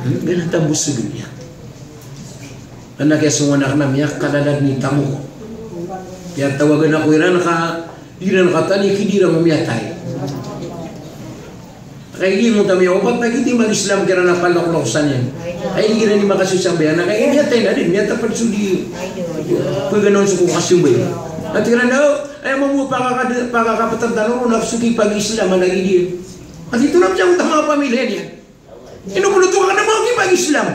Hmm, nggnatan bo so doniya. Adn a kiyasongowan akn a miyakalala dn i tamok ko. Kiyatawagan ako iran ka, iran ka tani kidiran o miyatay. Kagiya giyangkoto a miyaopat na giyoto i mag-Islam kiran a paloklok san iyan. Ay, di kiran i makasosambayang na kagiya miyatay na dn, miyatapad so di. Paganaon so ko kasambayang. Ati kiran na, ay, mambo pakakad-, pakakaptad tano ron na so kipag-Islam a lagid iyan. Ati oto na miyangkoto a manga pamilya niyan. Ino pn oto ka kna ba kipag-Islam?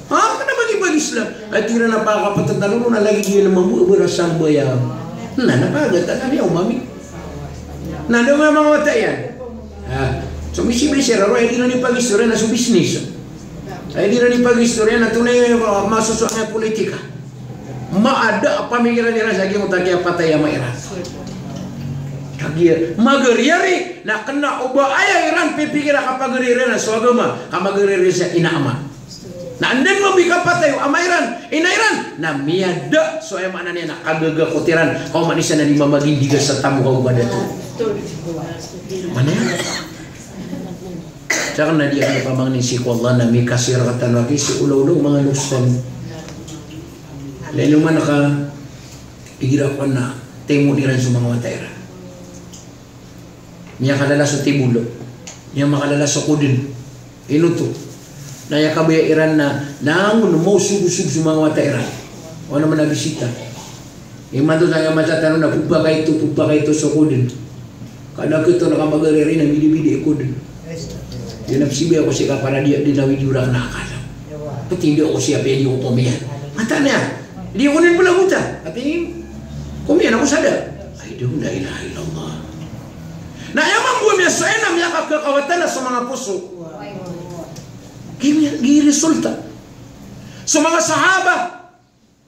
Ha? Kna ba kipag-Islam? Ay, tig iran a pakakaptad tano ron na lagid iyan mambo a ba ra sambayang. Na, na pagatakan iyan o mami. Na, da nga manga wata iyan. Ha? So, misi-misi raro, ay di iran ipag-istorya na so business. Ay di iran ipag-istorya na tonaa i, ah, masosowa niyan politika. Maada a pamikiran iran sa giyangkoto a kiyapatay a ama iran. Kagiya magariyari, na kna o ba aya iran pipikira ka pagari iran so agama, ka magariyari sa ina ama. Na anda mambo i kapatay o ama iran, ina iran, na miyada so, aya maana niyan na kagagakot iran, ka oman isa na di mamagindiga sa tamok a oba dato. Mana iyan? Sa kna di ako pamangnin sii ko Allah na mikasir ka tano aki so olaola o manga loks tano. Lalo man ka igira ko na timo iran so manga wata iran. Miyakalala so tibolo. Miyamakalala so kodn. Ino oto. Na aya kabaya iran na, na angon maosogosog so manga wata iran. O na manabisita. Imanto sa aya masa tano na pphakaito, pphakaito so kodn. Kada kito na kamagari na bidi-bidi i kodn. Di na psibay ako sii ka para di, di na widi orak na akal. Pati di ako sii apiya di ako komiyan. Mataan iyan. Di ako nin pelaguta. Ati, komiyan ako sada. Ay, daw, la ilaha illallah. Na aya mambo a miyasowa na miyakakakawatan na so manga poso. Gi miya-, gi resulta. So manga sahaba.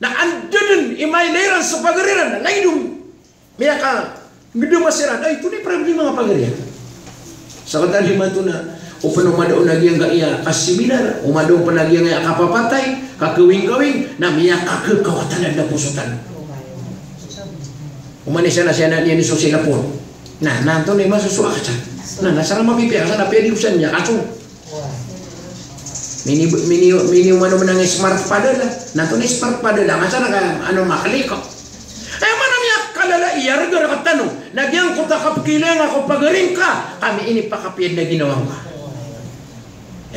Na anda dn i mailay iran so pagari iran, na lagid o miyakangdama siran, ay, tonaa i problema nga pagari iyan. Sa katan imanto na, o pn o mada on a giyangkaya kaseminar, o mada on pn a giyangkaya kapapatay, kakawingkawing, na miyakakakawatan a da poso tano. Oman isa na siya na niyan so cellphone. Na, na antonaa i masosowa ka san. Na, na sa ra mapipiya ka san, apiya di ko san miyakaso. Mini, mini, mini, umano man ang smart padala. Na antonaa i smart padala, nga san ka, ano, makliko. Aya maana miyakalala i arga rktano na giyangkoto a kapkiilay nga ko pagari ngka, ka miyapakapiyad na ginawa ngka.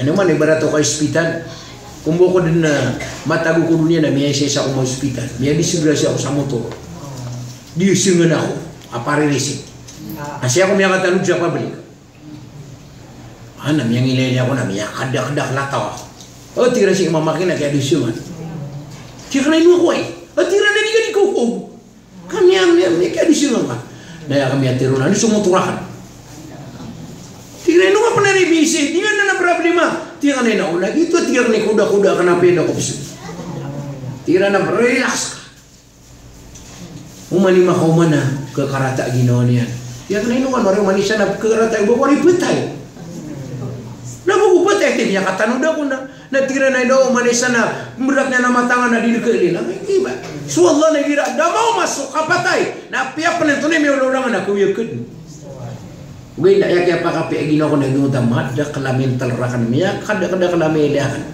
Ano man, ibarat o ka ospital. Kumbo ko dn na matago ko doniya na miyaisa-isa ako ma-ospital. Miyadisgrasya ako sa motor. Diisengan ako a paririsik. Kasi ako miyakatalog sa pablik. Ana, miyangilay ako na miyakadakdak lataw ako. O, tig iran sii ko mamakina, kiyadisengan. Tig iran, ino ako ay? O, tig iran, na di ka di kaokaog. Kami a, mi, mi, kiyadisengan ka. Na aya kami a tiro na, ano so motor akn? Tig iran, ino ka pn a di bisa, di nga na problema. Tig iran, ino na giyoto, tig iran, koda-koda ka na piyada ko pso. Tig iran na, relax ka. Oman i makaoma na kakarata a ginawa niyan. Aya kna ino kano ari oman isa na kakarata i ba ko ari ptay. Na ba ko ptay, Di niyan katanoda ko na, na tig iran a ino, manisa na, mberat niyan a mata nga na di deka lila. Di ba? So Allah na igira da maoma so kapatay, na apiya pn antonaa i miyaolaola nga na kawiyaked. Ogaid na aya kiyapakapiya a ginawa ko na giyangkoto a madakl a mental raken, miyakadakdakl a miyada aken.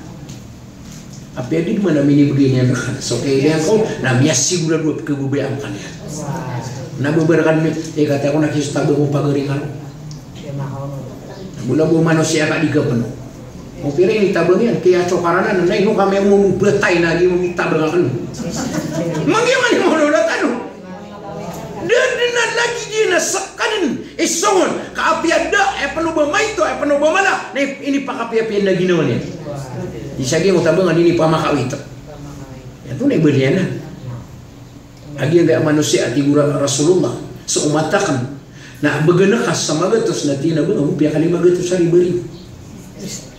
Apiya di dn man a minibegay niyan raken so kailay ko, na miyasigurado a pkhababayaan ka niyan. Na babarakan mi, eh, kati ako na kiso tabang o pagari nga ro. Mula bo manosiya ka di ka pno. O pira initabang iyan, kiyatsokaran anan, na ino kami a mamamatay na di mamitabang aken. Manggiya man i mawlawla tano. Da dn a lagid iyan a sekanin i songon ka apiya da, aya pn o ba maito, aya pn o ba mala, na inipakapiyapiya na ginawa niyan. Isa giyangkoto a ba nga di nipamakawito. Aya antonaa i ba niyan na. A giyangkaya manosiya a tig o Ra-, Rasulullah, so omat aken na began ka sa magatos na tig iyan a ba nga, o piyakalima gatos a riba-riba.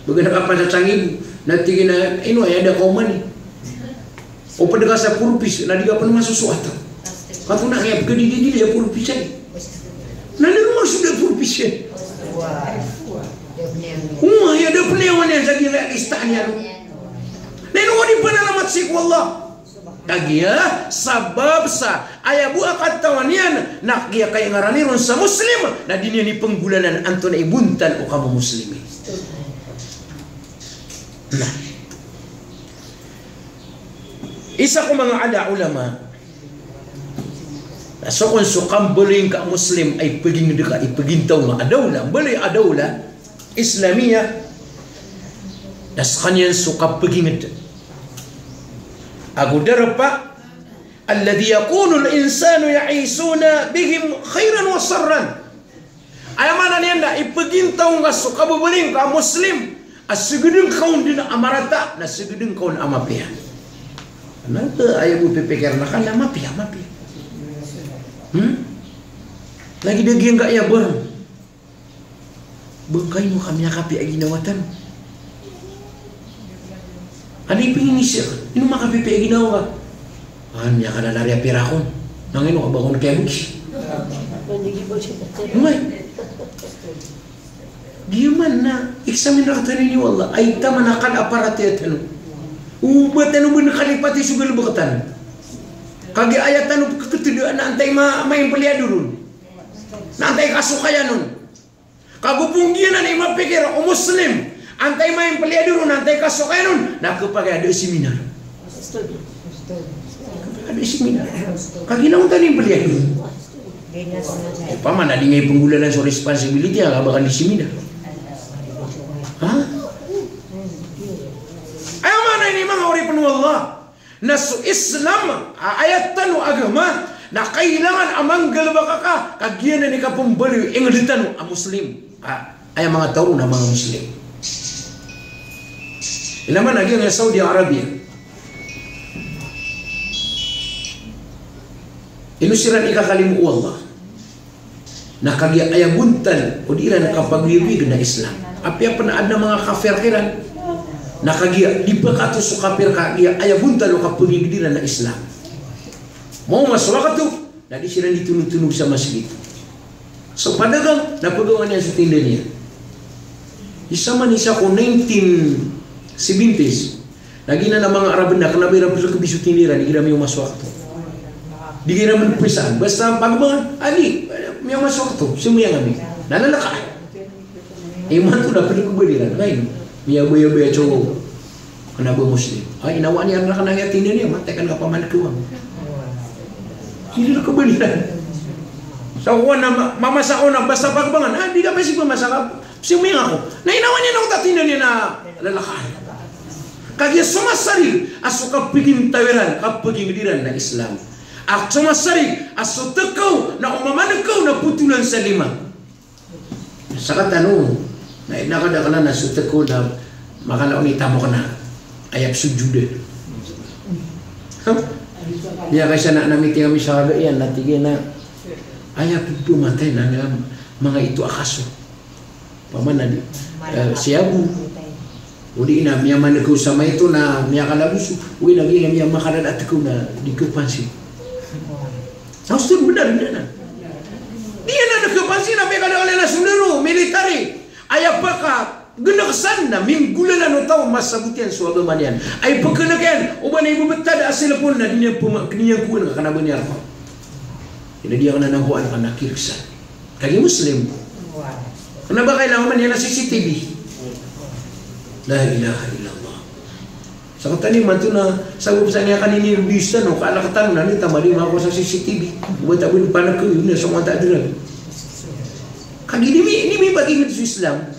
Began ka pn sa sangibo na tig iyan a ino aya da ka omani. O pd ka sa four rupees na di ka pn masosoat. Kato na aya pkadididili a four rupees ay. Na di roo masosoat a four rupees ay. O aya da pn iyan sa giyangkaya lista niyan. Na ino ka di panalamat sii ko Allah. Kagiya sabap sa aya bo a katawan iyan na giya kaingaran iron sa Muslim na di niyan ipnggolalan antonaa i bontal o kamomuslimin. Na isa ko manga ala ulama na so kon so kambaloy ngka a Muslim a ipagingd ka, ipagintaw ngka a dawla, mbaloy a dawla Islamiyah, na skaniyan so kapagingd ago darpa alladhi yakunu al-insanu ya'ishuna bihim khairan wa sharran. Aya maana niyan na ipagintaw ngka so kababaloy ngka a Muslim a sgdn ka on dn a marata na sgdn ka on a mapiya. Na aya bo pipikirn ka na mapiya, mapiya. Hmm? Lagid a giyangkaya ba Bangkay mo ka miyakapiya a ginawa tano. Adi pingin isa, ino makapipiya a ginawa ka? Ah, miyakalalari a pira kon. Nangino ka ba kon kaya bugi? Umay. Giyaman na, examine rktano ini o Allah. Ay taman a kala a paratiyaya tano. Uba tano ba na kalipati so galbk tano. Kagiya aya tano pkhatdaan na antay ma-, maimpliya doron. Na antay kasokayan on. Kago pn giyanan i mapikir o Muslim, antay maimpliya doron, antay kasokayan on, na khapakay a da a seminar. Khapakay a da a seminar. Kagiya na onta na impliya doron. Opama na di nga ipnggolalan so responsibility, a ka ba ka di seminar. Ha? Aya maana ini manga oripn o Allah. Na so Islam a ayat tano a agama na kailangan a manggalbk ka, ka giyanan i kapmbaloy o ingd tano a Muslim. A, aya manga taw ron na manga Muslim. Ilay man a giyangkaya Saudi Arabia. Ino siran i kakalimo o Allah. Na kagiya aya bontal o di iran kapagoyagoyag na Islam. Apiya pn a adn a manga kafir kiran. Na kagiya di pkato so kafir kagiya aya bontal o kapagoyagd iran na Islam. Maoma so wakto, na di siran di tonotonog sa masgit. So padagang, na pagawa niyan so tinda niyan. Isa man isa ko nineteen seventies. Na giyanan a manga Arab na kna ba iran plkbi so tinda iran, igira miyaoma so wakto. Di iran mlpsaan, basta pagbangan, adi, miyaoma so wakto, sii miyaoma. Na lalaka. Imanto na plkbi iran, kay miyabayabaya so kna ba Muslim. Ay, inawaan iyan rkana aya tinda niyan, matay ka na kapamankawan. Di rkbi iran. Sa kowan na ma-, mamasa ko na, basta pagbangan, adi ka ba sii pmasa ka, sii miyaoma ko. Na inawaan iyan a tinda niyan na lalaka. Kagiya so masarig a so kapagintaw iran, kapagingd iran na Islam. A so masarig a so tkaw na o mamankaw na potolan sa lima. Sakatano, na inakadakl a so tkaw na makala o nitamok na aya psojodan. Miyakaisa na, na miting ami sa kaga iyan, na tig iyan a aya pphmatay na manga, manga ito a kaso. Opama na di, eh, siyabo. O di na miyamankaw sa maito na miyakalagoso. O di na giya miyamakadad a tkaw na di kapansin. Sa osto, bnar, bnar na. Di iyan na kapansin a miyakadakl iyan a sondaro, military. Aya pakagnk san Na minggolalan o taw, masabot iyan so agama niyan. Ay pkhalk iyan, o ba na ibebetad a cellphone na di niyan pema-, di niyan kowan ka kna ba niyan rk. Ina di akn na kowan ka na kirksan. Kagiya Muslim. Kna ba kailangan man iyan a C C T V. La ilaha illallah. Sa katani man to na, sabap sa niyan kani ni bisa no, kala katano na ni tamadi mako sa C C T V. Buat abin panak ko yun, so mata adra. Kagiya di mi, di mi pagingd so Islam.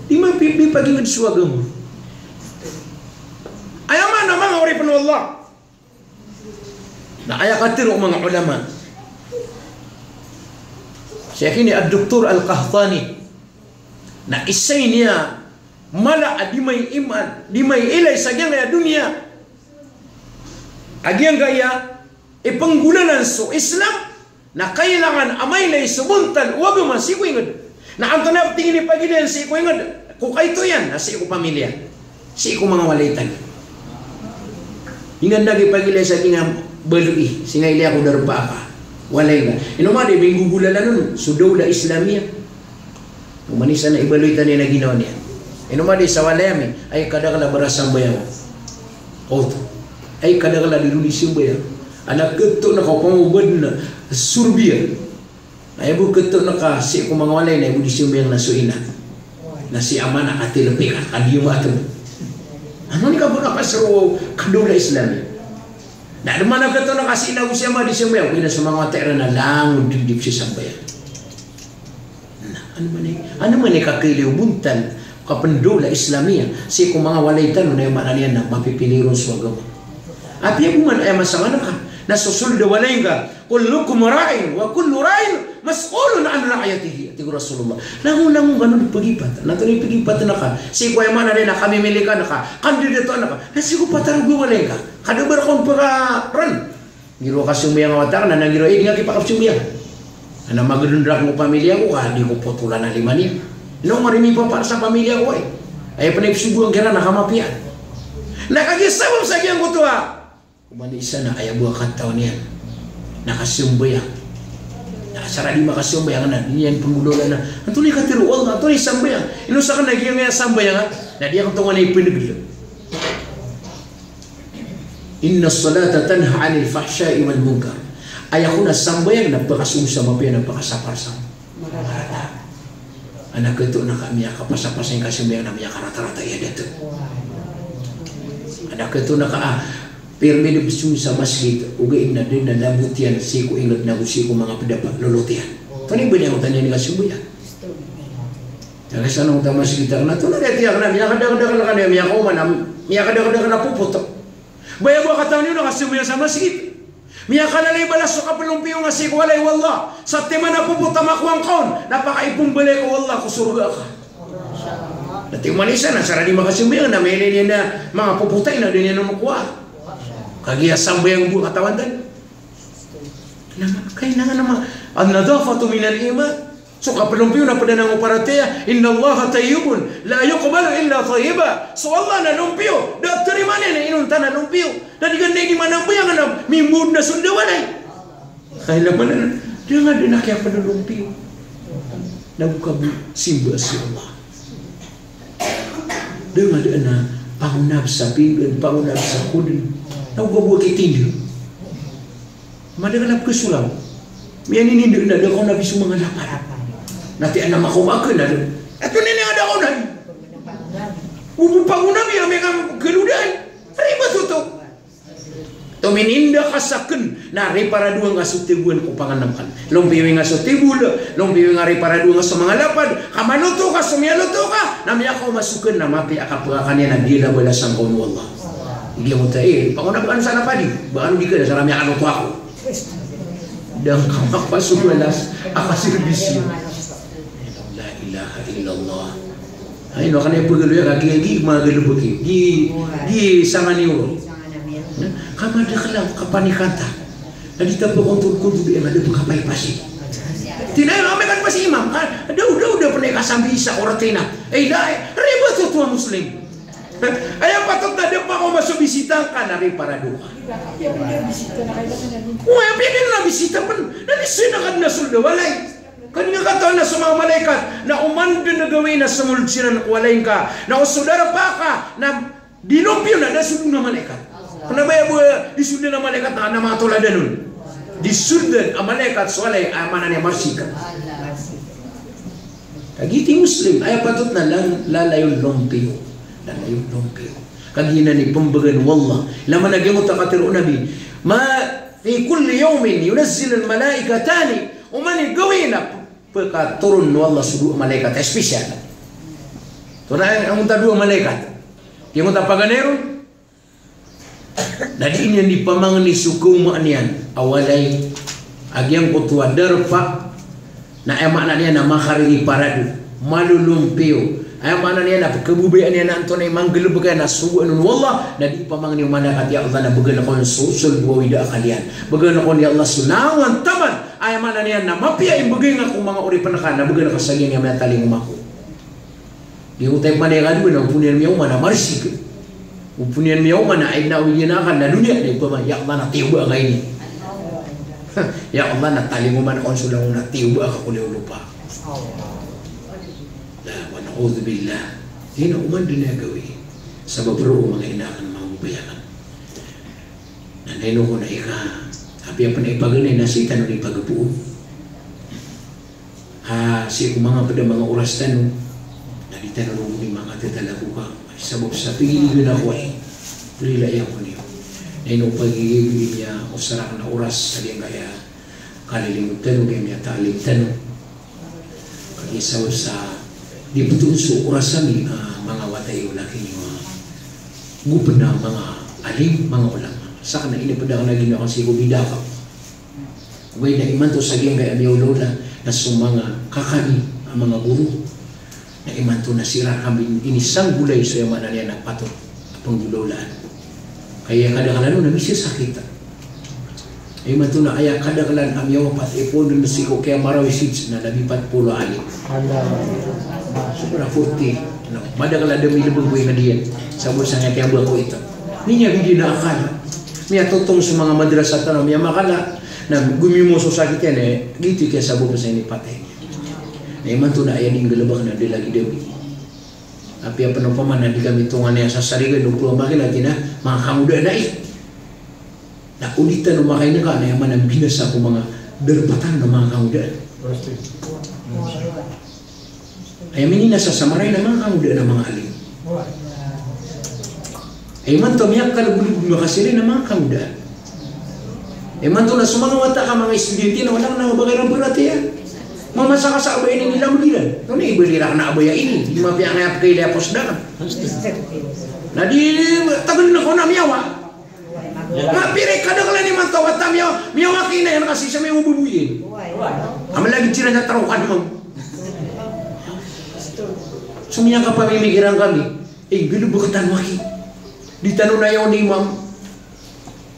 Di mi, di mi pagingd so agama. Aya maana, manga oripn o Allah. Na aya katharo o manga ulama. Sii kini a Doktor Al-Qahtani. Na isa ini a mala a di may iman, di may ilay sa giyangkaya doniya. A giyangkaya ipnggolalan so Islam, na kailangan a mailay so bontal o agama sii ko ingd. Na antonaa pn tig iyan i pagilayan sii ko ingd? Ko kaito iyan, na sii ko pamilya. Sii ko manga walay tano. Ingd na gii pagilaya sa tingka baloy, sii nga ilaya ko darpa ka. Walay nga. Ino man di minggogolalan on so Dawla Islamiyah. Oman i isa na ibaloy tano iyan a ginawa niyan. Ino man di sa walay ami, ay kadakl a barasambayang. Oto. Ay kadakl a di ron di sambayang. Ana kto na ka pangobad na sorbiya. Na aya bo kto na ka sii ko manga walay na aya bo di sambayang na so ina. Na si ama na katilpi ka, kadiyo mato. Ano ni ka bo na kasro ka Dawla Islamiyah. Na di man a kto na ka si ina go si ama di sambayang, ina so manga wata iran na langon di, di sambayang. Na, ano man i, ano man i kakailay o bontal o kapndawla Islamiyah sii ko manga walay tano na aya maana niyan na mapipili ron so agama. Apiya bo man aya masamana ka na so sold a walay ngka, "Kullukum ra'in wa kullu ra'in mas'ulun an ra'iyatihi," tig o Rasulullah. Langon, langon kano di pagipat. Na antonaa i pagipat na ka sii ko aya maana niyan na kamimili ka na ka, kandidato na ka, na sii ko patarog o walay ngka. Kada ba rk on pakaran. Giro kasambayang a wata ka na, na giro, eh, di nga kipakapsambayang. Ana magdn rakn ko pamilya ko ka di ko potolan a lima niyan. Ino mari mipapar sa pamilya ko, eh. Aya pn a ipsogoan kiran na kamapiya. Na kagiya sabap sa giyangkoto a, oman i isa na aya bo a katawan iyan na kasambayang. Na asar a di makasambayang na di niyan pnggolalan na antonaa i katharo o Allah, antonaa i sambayang. Ino sakn na giyangkaya sambayang a na di akn tonganay pnggl. Innas salata tanha anil fahsha'i wal munkar. Aya kon a sambayang na pkasogo sa mapiya na pkasapar sa marata. Ana kto na ka miyakapasapar sa ingka sambayang na miyakaratarata i adat. Ana kto na ka, ah, pirmi di psogo sa masgit, ogaid na di na labot iyan sii ko ingd na go sii ko manga pd a lolot iyan. Antonaa i baloy o tano iyan ka sambayang. Taga sa nong ta masgit akn na, antonaa i tiyak na miyakadakdakl ka na miyakaoma na miyakadakdakl a popot. Ba aya bo a katawan iyo na kasambayang sa masgit. Miyakalalay balas so kaplompiyo nga sii ko walay o Allah sa timan a popot a makowa ngka on, na pakaipombalay ko Allah ko sorga ka. Na tig man i isa na asar a di makasambayang na mailay niyan a manga popot a ina di niyan on kowa. Kagiya sambayang bo a katawan tano. Na, kailangan a ma-, an-nadhafatu minal iman. So kaplompiyo na pd anan o paratiyaya, "Innallaha tayyibun la yuqbalu illa tayyiba." So Allah na lompiyo, da tarimaan iyan inonta na lompiyo. Na di ka na di manambayang na mimbood na sold a walay. Kailangan a, da nga dn a kiyapd a lompiyo. Na go ka bo simba so Allah. Da nga dn a pangonabs a pinggan, pangonabs a kodn. Na go ka bo a kitinda. Madakl a pkhasolang. Miyaninda na da ka on a biso manga lapad. Na tiyan a makaoma ka na da. Ato nini nga da ka on a. Ubo pangonami a miyakakalodan. Ribat oto. Tomininda ka sakn na riparado angka so tiboan ko panganam kan. Lompiyo nga so tiboan, lompiyo nga riparado angka so manga lapad. Ka maloto ka so miyaloto ka. Na miyakaoma so kn na mapiya a kapkakaniyan a gila balasan ka on o Allah. Giyangkoto a, eh, pangonam kan sa lapad i. Ba kano di ka na sa rami a kaloto ako. Da ngka makapasobalas a kaserbisyo. La ilaha illallah. Ay, ino ka na ipagaloya ka, gi, gi, magalebek i. Gi, gi, sangani oro. Ka madakl a kapanikan ta. Na di ta pkontol-kontol iyan a da pkapaipasi. Tina, ino ka makaipasi imam. Ka, da, da, da pn i kasambi sa orat ina. Ay, da, ribat oto a Muslim. Aya patot na da pakaoma so bisita ngka na riparado ka. O, aya piya dn a bisita pn. Na di sii na kadn a sold a walay. Anda nga katawan na so manga malaikat na oman dn a gawii na smold siran ko walay ngka, na o so darpa ka na di lompiyo na da soldn a malaikat. Kna ba aya bo di soldn a malaikat na, na manga toladan on. Di soldn a malaikat so walay, aya maana niyan marsik. Kagiya i Muslim, aya patot na la-, lalayon lompiyo. Lalayon lompiyo. Kagiya inan i pmbgan o Allah. Ilay man a giyangkoto a katharo o Nabi, "Ma fi kulli yawmin yunazzilul malaikatani." Oman i gawii na p-, pkatoron o Allah so dowa a malaikat a special. Tonaa angkoto a dowa a malaikat? Giyangkoto a paganay ron. Na di niyan di pamangni so kaoma niyan a walay a giyangkoto a darpa, na aya maana niyan na makaririparado, malolompiyo. Aya maana niyan na pkhababayaan iyan na antonaa i manggalbk iyan na sogoan on o Allah, na di pamangni o malaikat, "Ya Allah, na bgan ako on so, so sold o wida a akal iyan. Bgan ako on, ya Allah, so langowan taman." Aya maana niyan na mapiya i mbgay ngka ko manga oripn ka, na bgan ako sa giyangkaya manga talingoma ko. Di o tayo manay ka doon, na opama niyan miyaoma na marsik. Opama niyan miyaoma na, ay, na, uwi na akal na doniya, na opama, "Ya Allah, na tiyoba ka ini. Ya Allah, na talingoma ako on so langon na tiyoba ka ko liyo lopa." La, wa na'udhu billah. Di na oman dn a gawii. Sabap roo, manga ina akn, manga babay akn, na ino ko na ika, apiya pn a ipaganay na sii tano di pagpoon. Ha, sii ko manga pd a manga oras tano, na di tano ron di makatatalakoka. Sabap sa pagiging ako ay, rila iyan ko niyo. Na ino pagiging niya o sarak na oras, sa giyangkaya kalilimod tano, giyangkaya taalim tano. Kagiya sabap sa di ptoon so oras ami, ah, manga wata iyo, laki niyo, ah, gopn a manga alim, manga ulama. Sakn na inipd akn a ginawa ko sii ko bida ka. Ogaid na imanto sa giyangkaya miyaolaola na so manga kaka ami a manga goro, na imanto na sii rkami inisanggolay so aya maana niyan na patot a panggolaolaan. Ka aya kadaklan on na misasakit. Imanto na aya kadaklan a miyawapat, ipoon dn sii ko kiyamarawisid na labi pat polo a alim. Sobra forty. Na madakl a da milbng ko ingd iyan. Sabap sa giyangkaya ba ko ito. Niyan di na akal. Miyatotong so manga madrasa tano, miyamakala. Na gomimo so sakit iyan, eh, giyoto i kiyasabap sa inipatay niyan. Na imanto na aya di nggalbk na da lagid ami. Apiya pn opama na di kami tonganay a sasarigan o polo a makina, ati na, manga kangodaan ai. Na o di tano makainaka na aya maana mbinasa ko manga darpa tano na manga kangodaan. Aya mininasa sa Marawi na manga kangodaan a manga alim. Aya imanto a miyakalbdbd makasiri na manga kangodaan. Aya imanto na so manga wata ka, manga estudyante na wala na ba kairan paratiyaya. Mamasa ka sa abaya ini nilamd iran. Tonaa i bali rakn a abaya ini? Di mapiya angkaya pkailaya ko sdakn. Na di, tagan na ko na miyawa. Mapira i kadaklan imanto a wata miyawa, miyawa ki ina iyan ka sii sa miyawa o baboy iyan. Ama lagid siran sa tarokan mo. So miyakapamimikiran kami, eh, nggalbkn tano aki. Di tano na iyaw ni imam.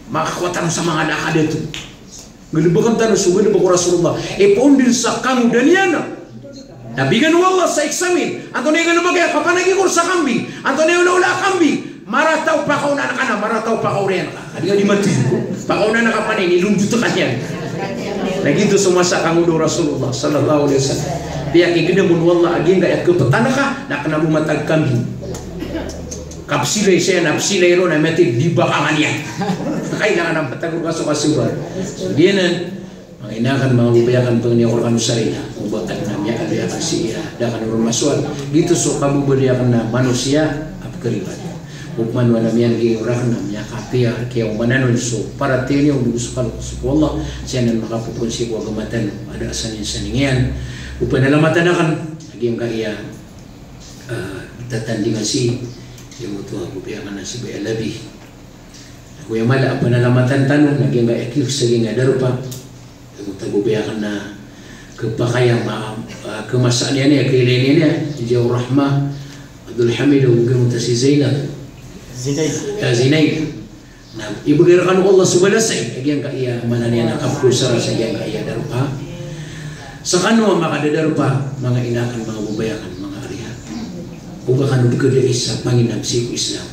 Makakowa tano sa manga da a kadato. Nggalbkn tano so nggalbk o Rasulullah. Ipoon dn sa kangodaan iyan na bigan o Allah sa examine. Antonaa i nggalbk iyan? Kapanagikor sa kambing. Antonaa i olaola a kambing? Marata o pakaonaan ka na, marata o pakaoriyan ka. Adi nga di matid ko. Pakaonaan ka pn, inilondot ka niyan. Na giyoto so masa a kangodaan o Rasulullah sallallahu alaihi wasallam. Piyakigdam on o Allah a giyangkaya kaptan ka na kna bo matag kambing. Kapsilay siya, na psilay ron a miyatid, di bakangan iyan. Kailangan a patago ka so kasobar. So giyanan, manga ina akn, manga babay akn, pangni ako rkano sarila, o ba akn na miyaaloy akn sii a da akn ron masoal. Giyoto so kababaloy akn a manosiya a pkharibat. Opama o alam iyan giya rakn a miyakapiya, kiyaomanan on so paratiyaya niyan, o so kalk so ko Allah, siyanan makapopoon sii ko agama tano a da a saningsaning iyan. O panalamatan akn a giyangkaya ah, tatandingan sii, giyoto a babay akn a si Bay Alabi. Ago aya mala a panalamatan tano na giyangkaya kiyog sa giyangkaya darpa. Giyoto a babay akn a kapakay a ma-, ah, khamasaan iyan, aya kailay niyan, Ziaur Rahma, Abdul Hamid, ago giyoto a si Zainab. Zinaid. Ah, Zinaid. Na ibgay rkano o Allah so balas a giyangkaya maana niyan a kapkosara sa giyangkaya darpa. Skano a makadadarpa, manga ina akn, manga babay akn, manga ari akn. Oba kano pkadai sa panginam sii ko Islam.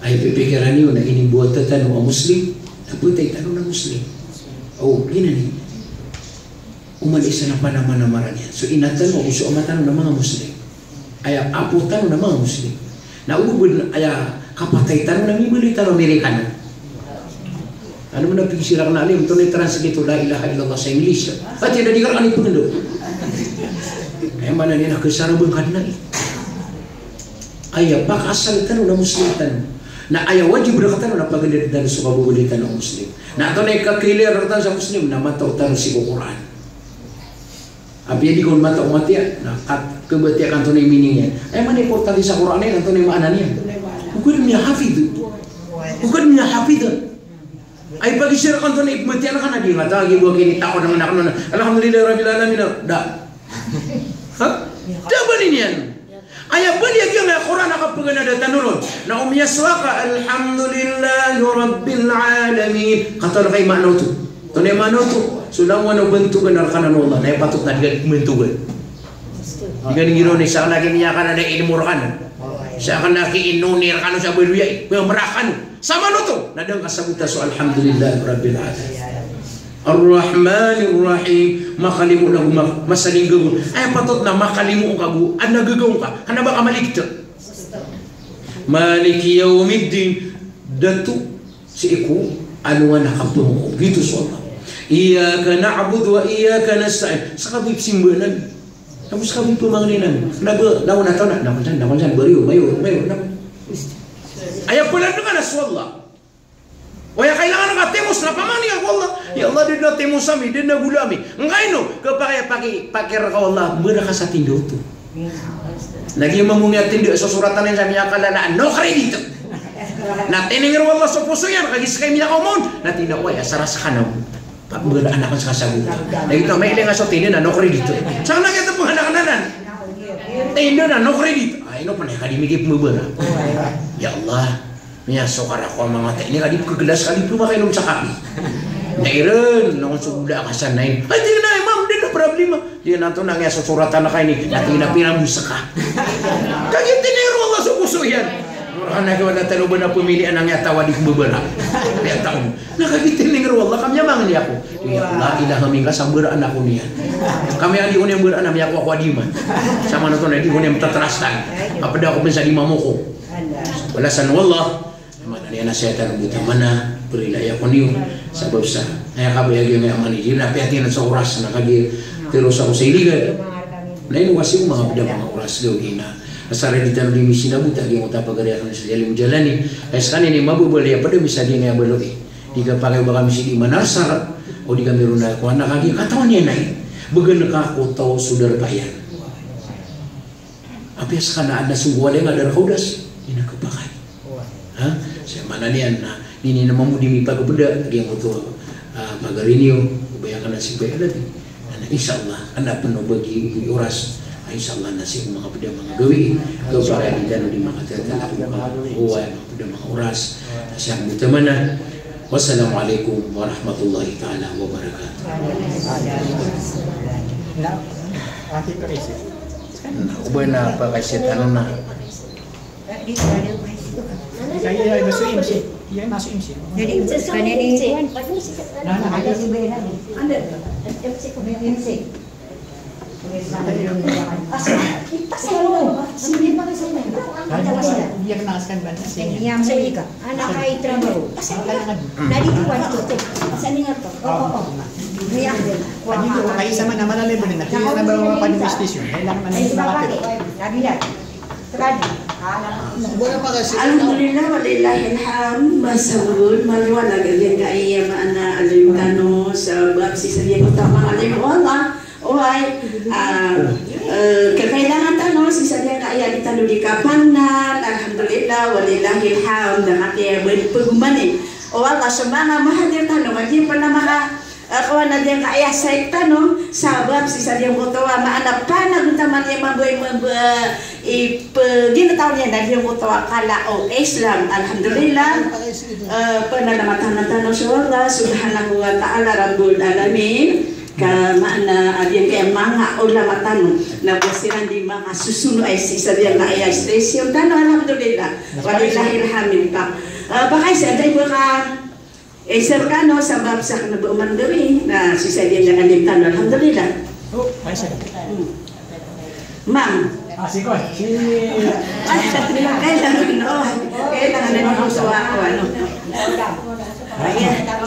Aya pipikiran iyo na inimbawata tano a Muslim, na ptay tano na Muslim. O, giyanan i Oman isa na panamanamara niyan. So ina tano, ago so ama tano na manga Muslim. Aya apo tano na manga Muslim. Na oba aya kapatay tano na mibaloy tano Amerikano. Ano man a pigisirak na alim, antonaa i translate o la ilaha illallah sa English? Ati na di ka rakani pagendo. Aya maana niyan na kasarabang ka dn a. Aya pakaasal tano na Muslim tano. Na aya wajib rktano na pagenda tano so kababaloy tano a Muslim. Na antonaa i kakilay rktano sa Muslim na matao tano sii ko Qur'an. Apiya di ka on matao matiya, na kat-, kabatiya ka antonaa i meaning iyan. Aya maana i portal sa Qur'an iyan, antonaa i maana niyan. Ogaid miyahafiz. Ogaid miyahafiz. Ay pagisirak antonaa i pmbatiya ngka na di ngka taw, giya bo a kinitaw ko dn a anak na, alhamdulillahi rabbil alamin. Da. Ha? Da ba niyan. Aya bali a giyangkaya Qur'an a kapaganada tano ron. Na o miyasowa ka, alhamdulillahi rabbil alamin. Katawan ka i maana oto. Antonaa i maana oto? So langowan o bantogan rkano o Allah. Na aya patot na di ka di pmbantogan. Di ka di ngiraw na isa ka na kimiyakan a ilmo rkano. Isa ka na kiinoni rkano sa baloy a i. Pmamra kano. Sa maana oto. Na da ngka sabota so alhamdulillahi rabbil alamin. Ar-Rahmanir Rahim, makalimo na go ma-, masaling gago. Aya patot na makalimo ka go, adn a gagaw ngka, kna ba ka maligtk. Maliki yawmiddin, dato sii ko alongan a kapamoko. Giyoto so Allah. Iyyaka na'budu wa iyyaka nasta'in. Ska bo i pzimbaan ami. Ago ska bo i pmangnin ami. Kna ba, langon a taw na, na kon san, na kon san, bariyo, mayor, mayor, na. Aya pn a dn a so Allah. O aya kailangan ka timos na pamangni ka ko Allah. Ya Allah, da dn a timos ami, da dn a gola ami. Ngkaino, kapakay, paki-, pakirka o Allah, mbara ka sa tinda oto. Na giya mambo niyan tinda, sosoratan iyan sa miyakala na no credit. Na tiningir o Allah so poso iyan, kagiya ska i miyakaoma on. Na tig iyan a, oway, asar a ska na. Pagmbara anak ska sa gola. Na giyoto, mailay nga so tinda na no credit. Sa kna giyoto pn anak anan. Tinda na no credit. Ay, ino pn aya ka di migay pmbabara. Ya Allah. Miyasokar ako a manga tani ka di pkhaglas, ka di pmakainom sa kapi. Na iran, na kon so gola ka sa nine. Ay, tig iyan a, Imam, da dn a problema. Tig iyan a, antonaa i sosoratan ka ini? Na tig iyan a, pira bo ska. Kagiya tiningir o Allah so poso iyan. Mura ka na giya wala tano ba na pamilian a miyataw a di pmbabara. Miyataw. Na kagiya tiningir o Allah ka miyamangni ako. Ya Allah, ilaha minka, sambaraan ako niyan. Ka miyadi ko niyan mbaraan a miyakowa ko a di man. Sa maana oto na di ko niyan mtatrastan. Kapda ako pn sa di mamoko. Balasan o Allah. Maana niyan na saya tano bo taman a, prilaya ko niyo. Sabap sa aya kabaya giya nga manager na piyatinan sa oras na kagiya tiros ako sa iligan. Na ino kasi ko manga pd a manga oras gawii na asar a di tano di misinabot a giya oto a pagari akn sa Jalim Jalani. Aya skaniyan i mababaloy a pd a misa giya nga baloy. Di kapakay o ba kami sii di manarsar, o di kami ron a kowan na kagiya katawan iyan a i. Bgan ka ko taw so darpa iyan. Apiya ska na adn a so walay nga darpa o das, di na kapakay. Ha? Sa maana niyan na, ini na mambo di mipagpda, giya oto, ah, pagari niyo, o ba aya ka na sii ko aya dati. Na insha Allah, adn a pn o ba giya oras. Insha Allah, na sii ko manga pd a manga gawii. Kapakay di tano di makatatala ko manga, o aya manga pd a manga oras. Na sii ko manga taman a. Wassalamu alaikum warahmatullahi taala wabarakatuh. Na, o ba na pakaiza tano na. Kaya, iya, maso M C. Iya, maso M C. Jadi, skaniyan i kuwan. Na, na, na. Anda? M C. Iya, kena askan banyak. Iya, Amerika. Anak ay trabaho. Na di ko kuwan to. Sa ninga to. Oo, oo. Iya. Kaya, kaya sa mana, mana level na. Kaya na ba mga padi station? Kailangan na. Ay, sa mga bakit? Nabilat. Alhamdulillah, walillahil hamd, masagod, maliwanag a giyangkaya maana a alim tano, sabap sii sa giyangkoto a manga alim o Allah, oway, ah, eh, kakailangan tano, sii sa giyangkaya di tano di kapangnan, alhamdulillah, walillahil hamd, a kagiya ba di pagomani o Allah, so manga mahadir tano, kagiya pn a manga Ah, kawan a giyangkaya site tano, sabap sii sa giyangkoto a maana panagontaman iyan mambo i, mambo i, ipeginetaw niyan a giyangkoto a kala o Islam. Alhamdulillah. Eh, panalamatan tano so Allah Subhanahu wa Ta'ala Rabbul Alamin. Ka maana a giyangkaya manga ulama tano na ba siran di makasosono ay sii sa giyangkaya station tano. Alhamdulillah. Walillahil hamd. Eh, pakaiza, antaa i ba ka Eh, sir, kano sabap sa kena ba oman gawii na sii sa di nga alim tano, alhamdulillah. Oh, ay, sir. Hmm. Ma'am. Ah, si Koy, si Kailangan, oo. Kailangan na nito sa ako, ano. Ay,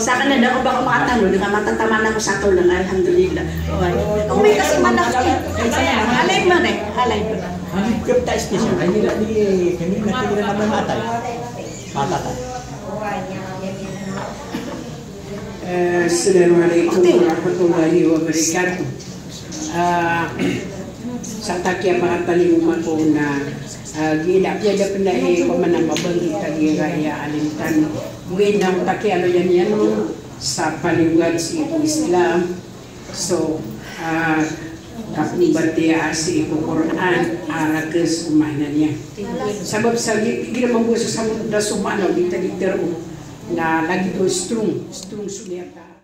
sa akin na ako baka makatalo, di ba, matataman ako sa tulong, alhamdulillah. Oo, ay. Kung may kasi manak-, halay mo na eh, halay mo. Ang group tayo special, ay nila di, kami na tingin na naman matay. Matata. Eh, Assalamu alaikum warahmatullahi wabarakatuh. Ah, sa takiya makatalingoma ko na, ah, gila, piyada penda i ko mana mabanggit a giyangkaya alim tano. Gina takiya lo yan yan sa palinggan sii ko Islam. So, ah, kapembatiyaa sii ko Quran, a rakhs o maana niyan. Sabap sa gi-, igira mambo so sambo da so maana o di ta di tero na lagid o strong, strong so niyat a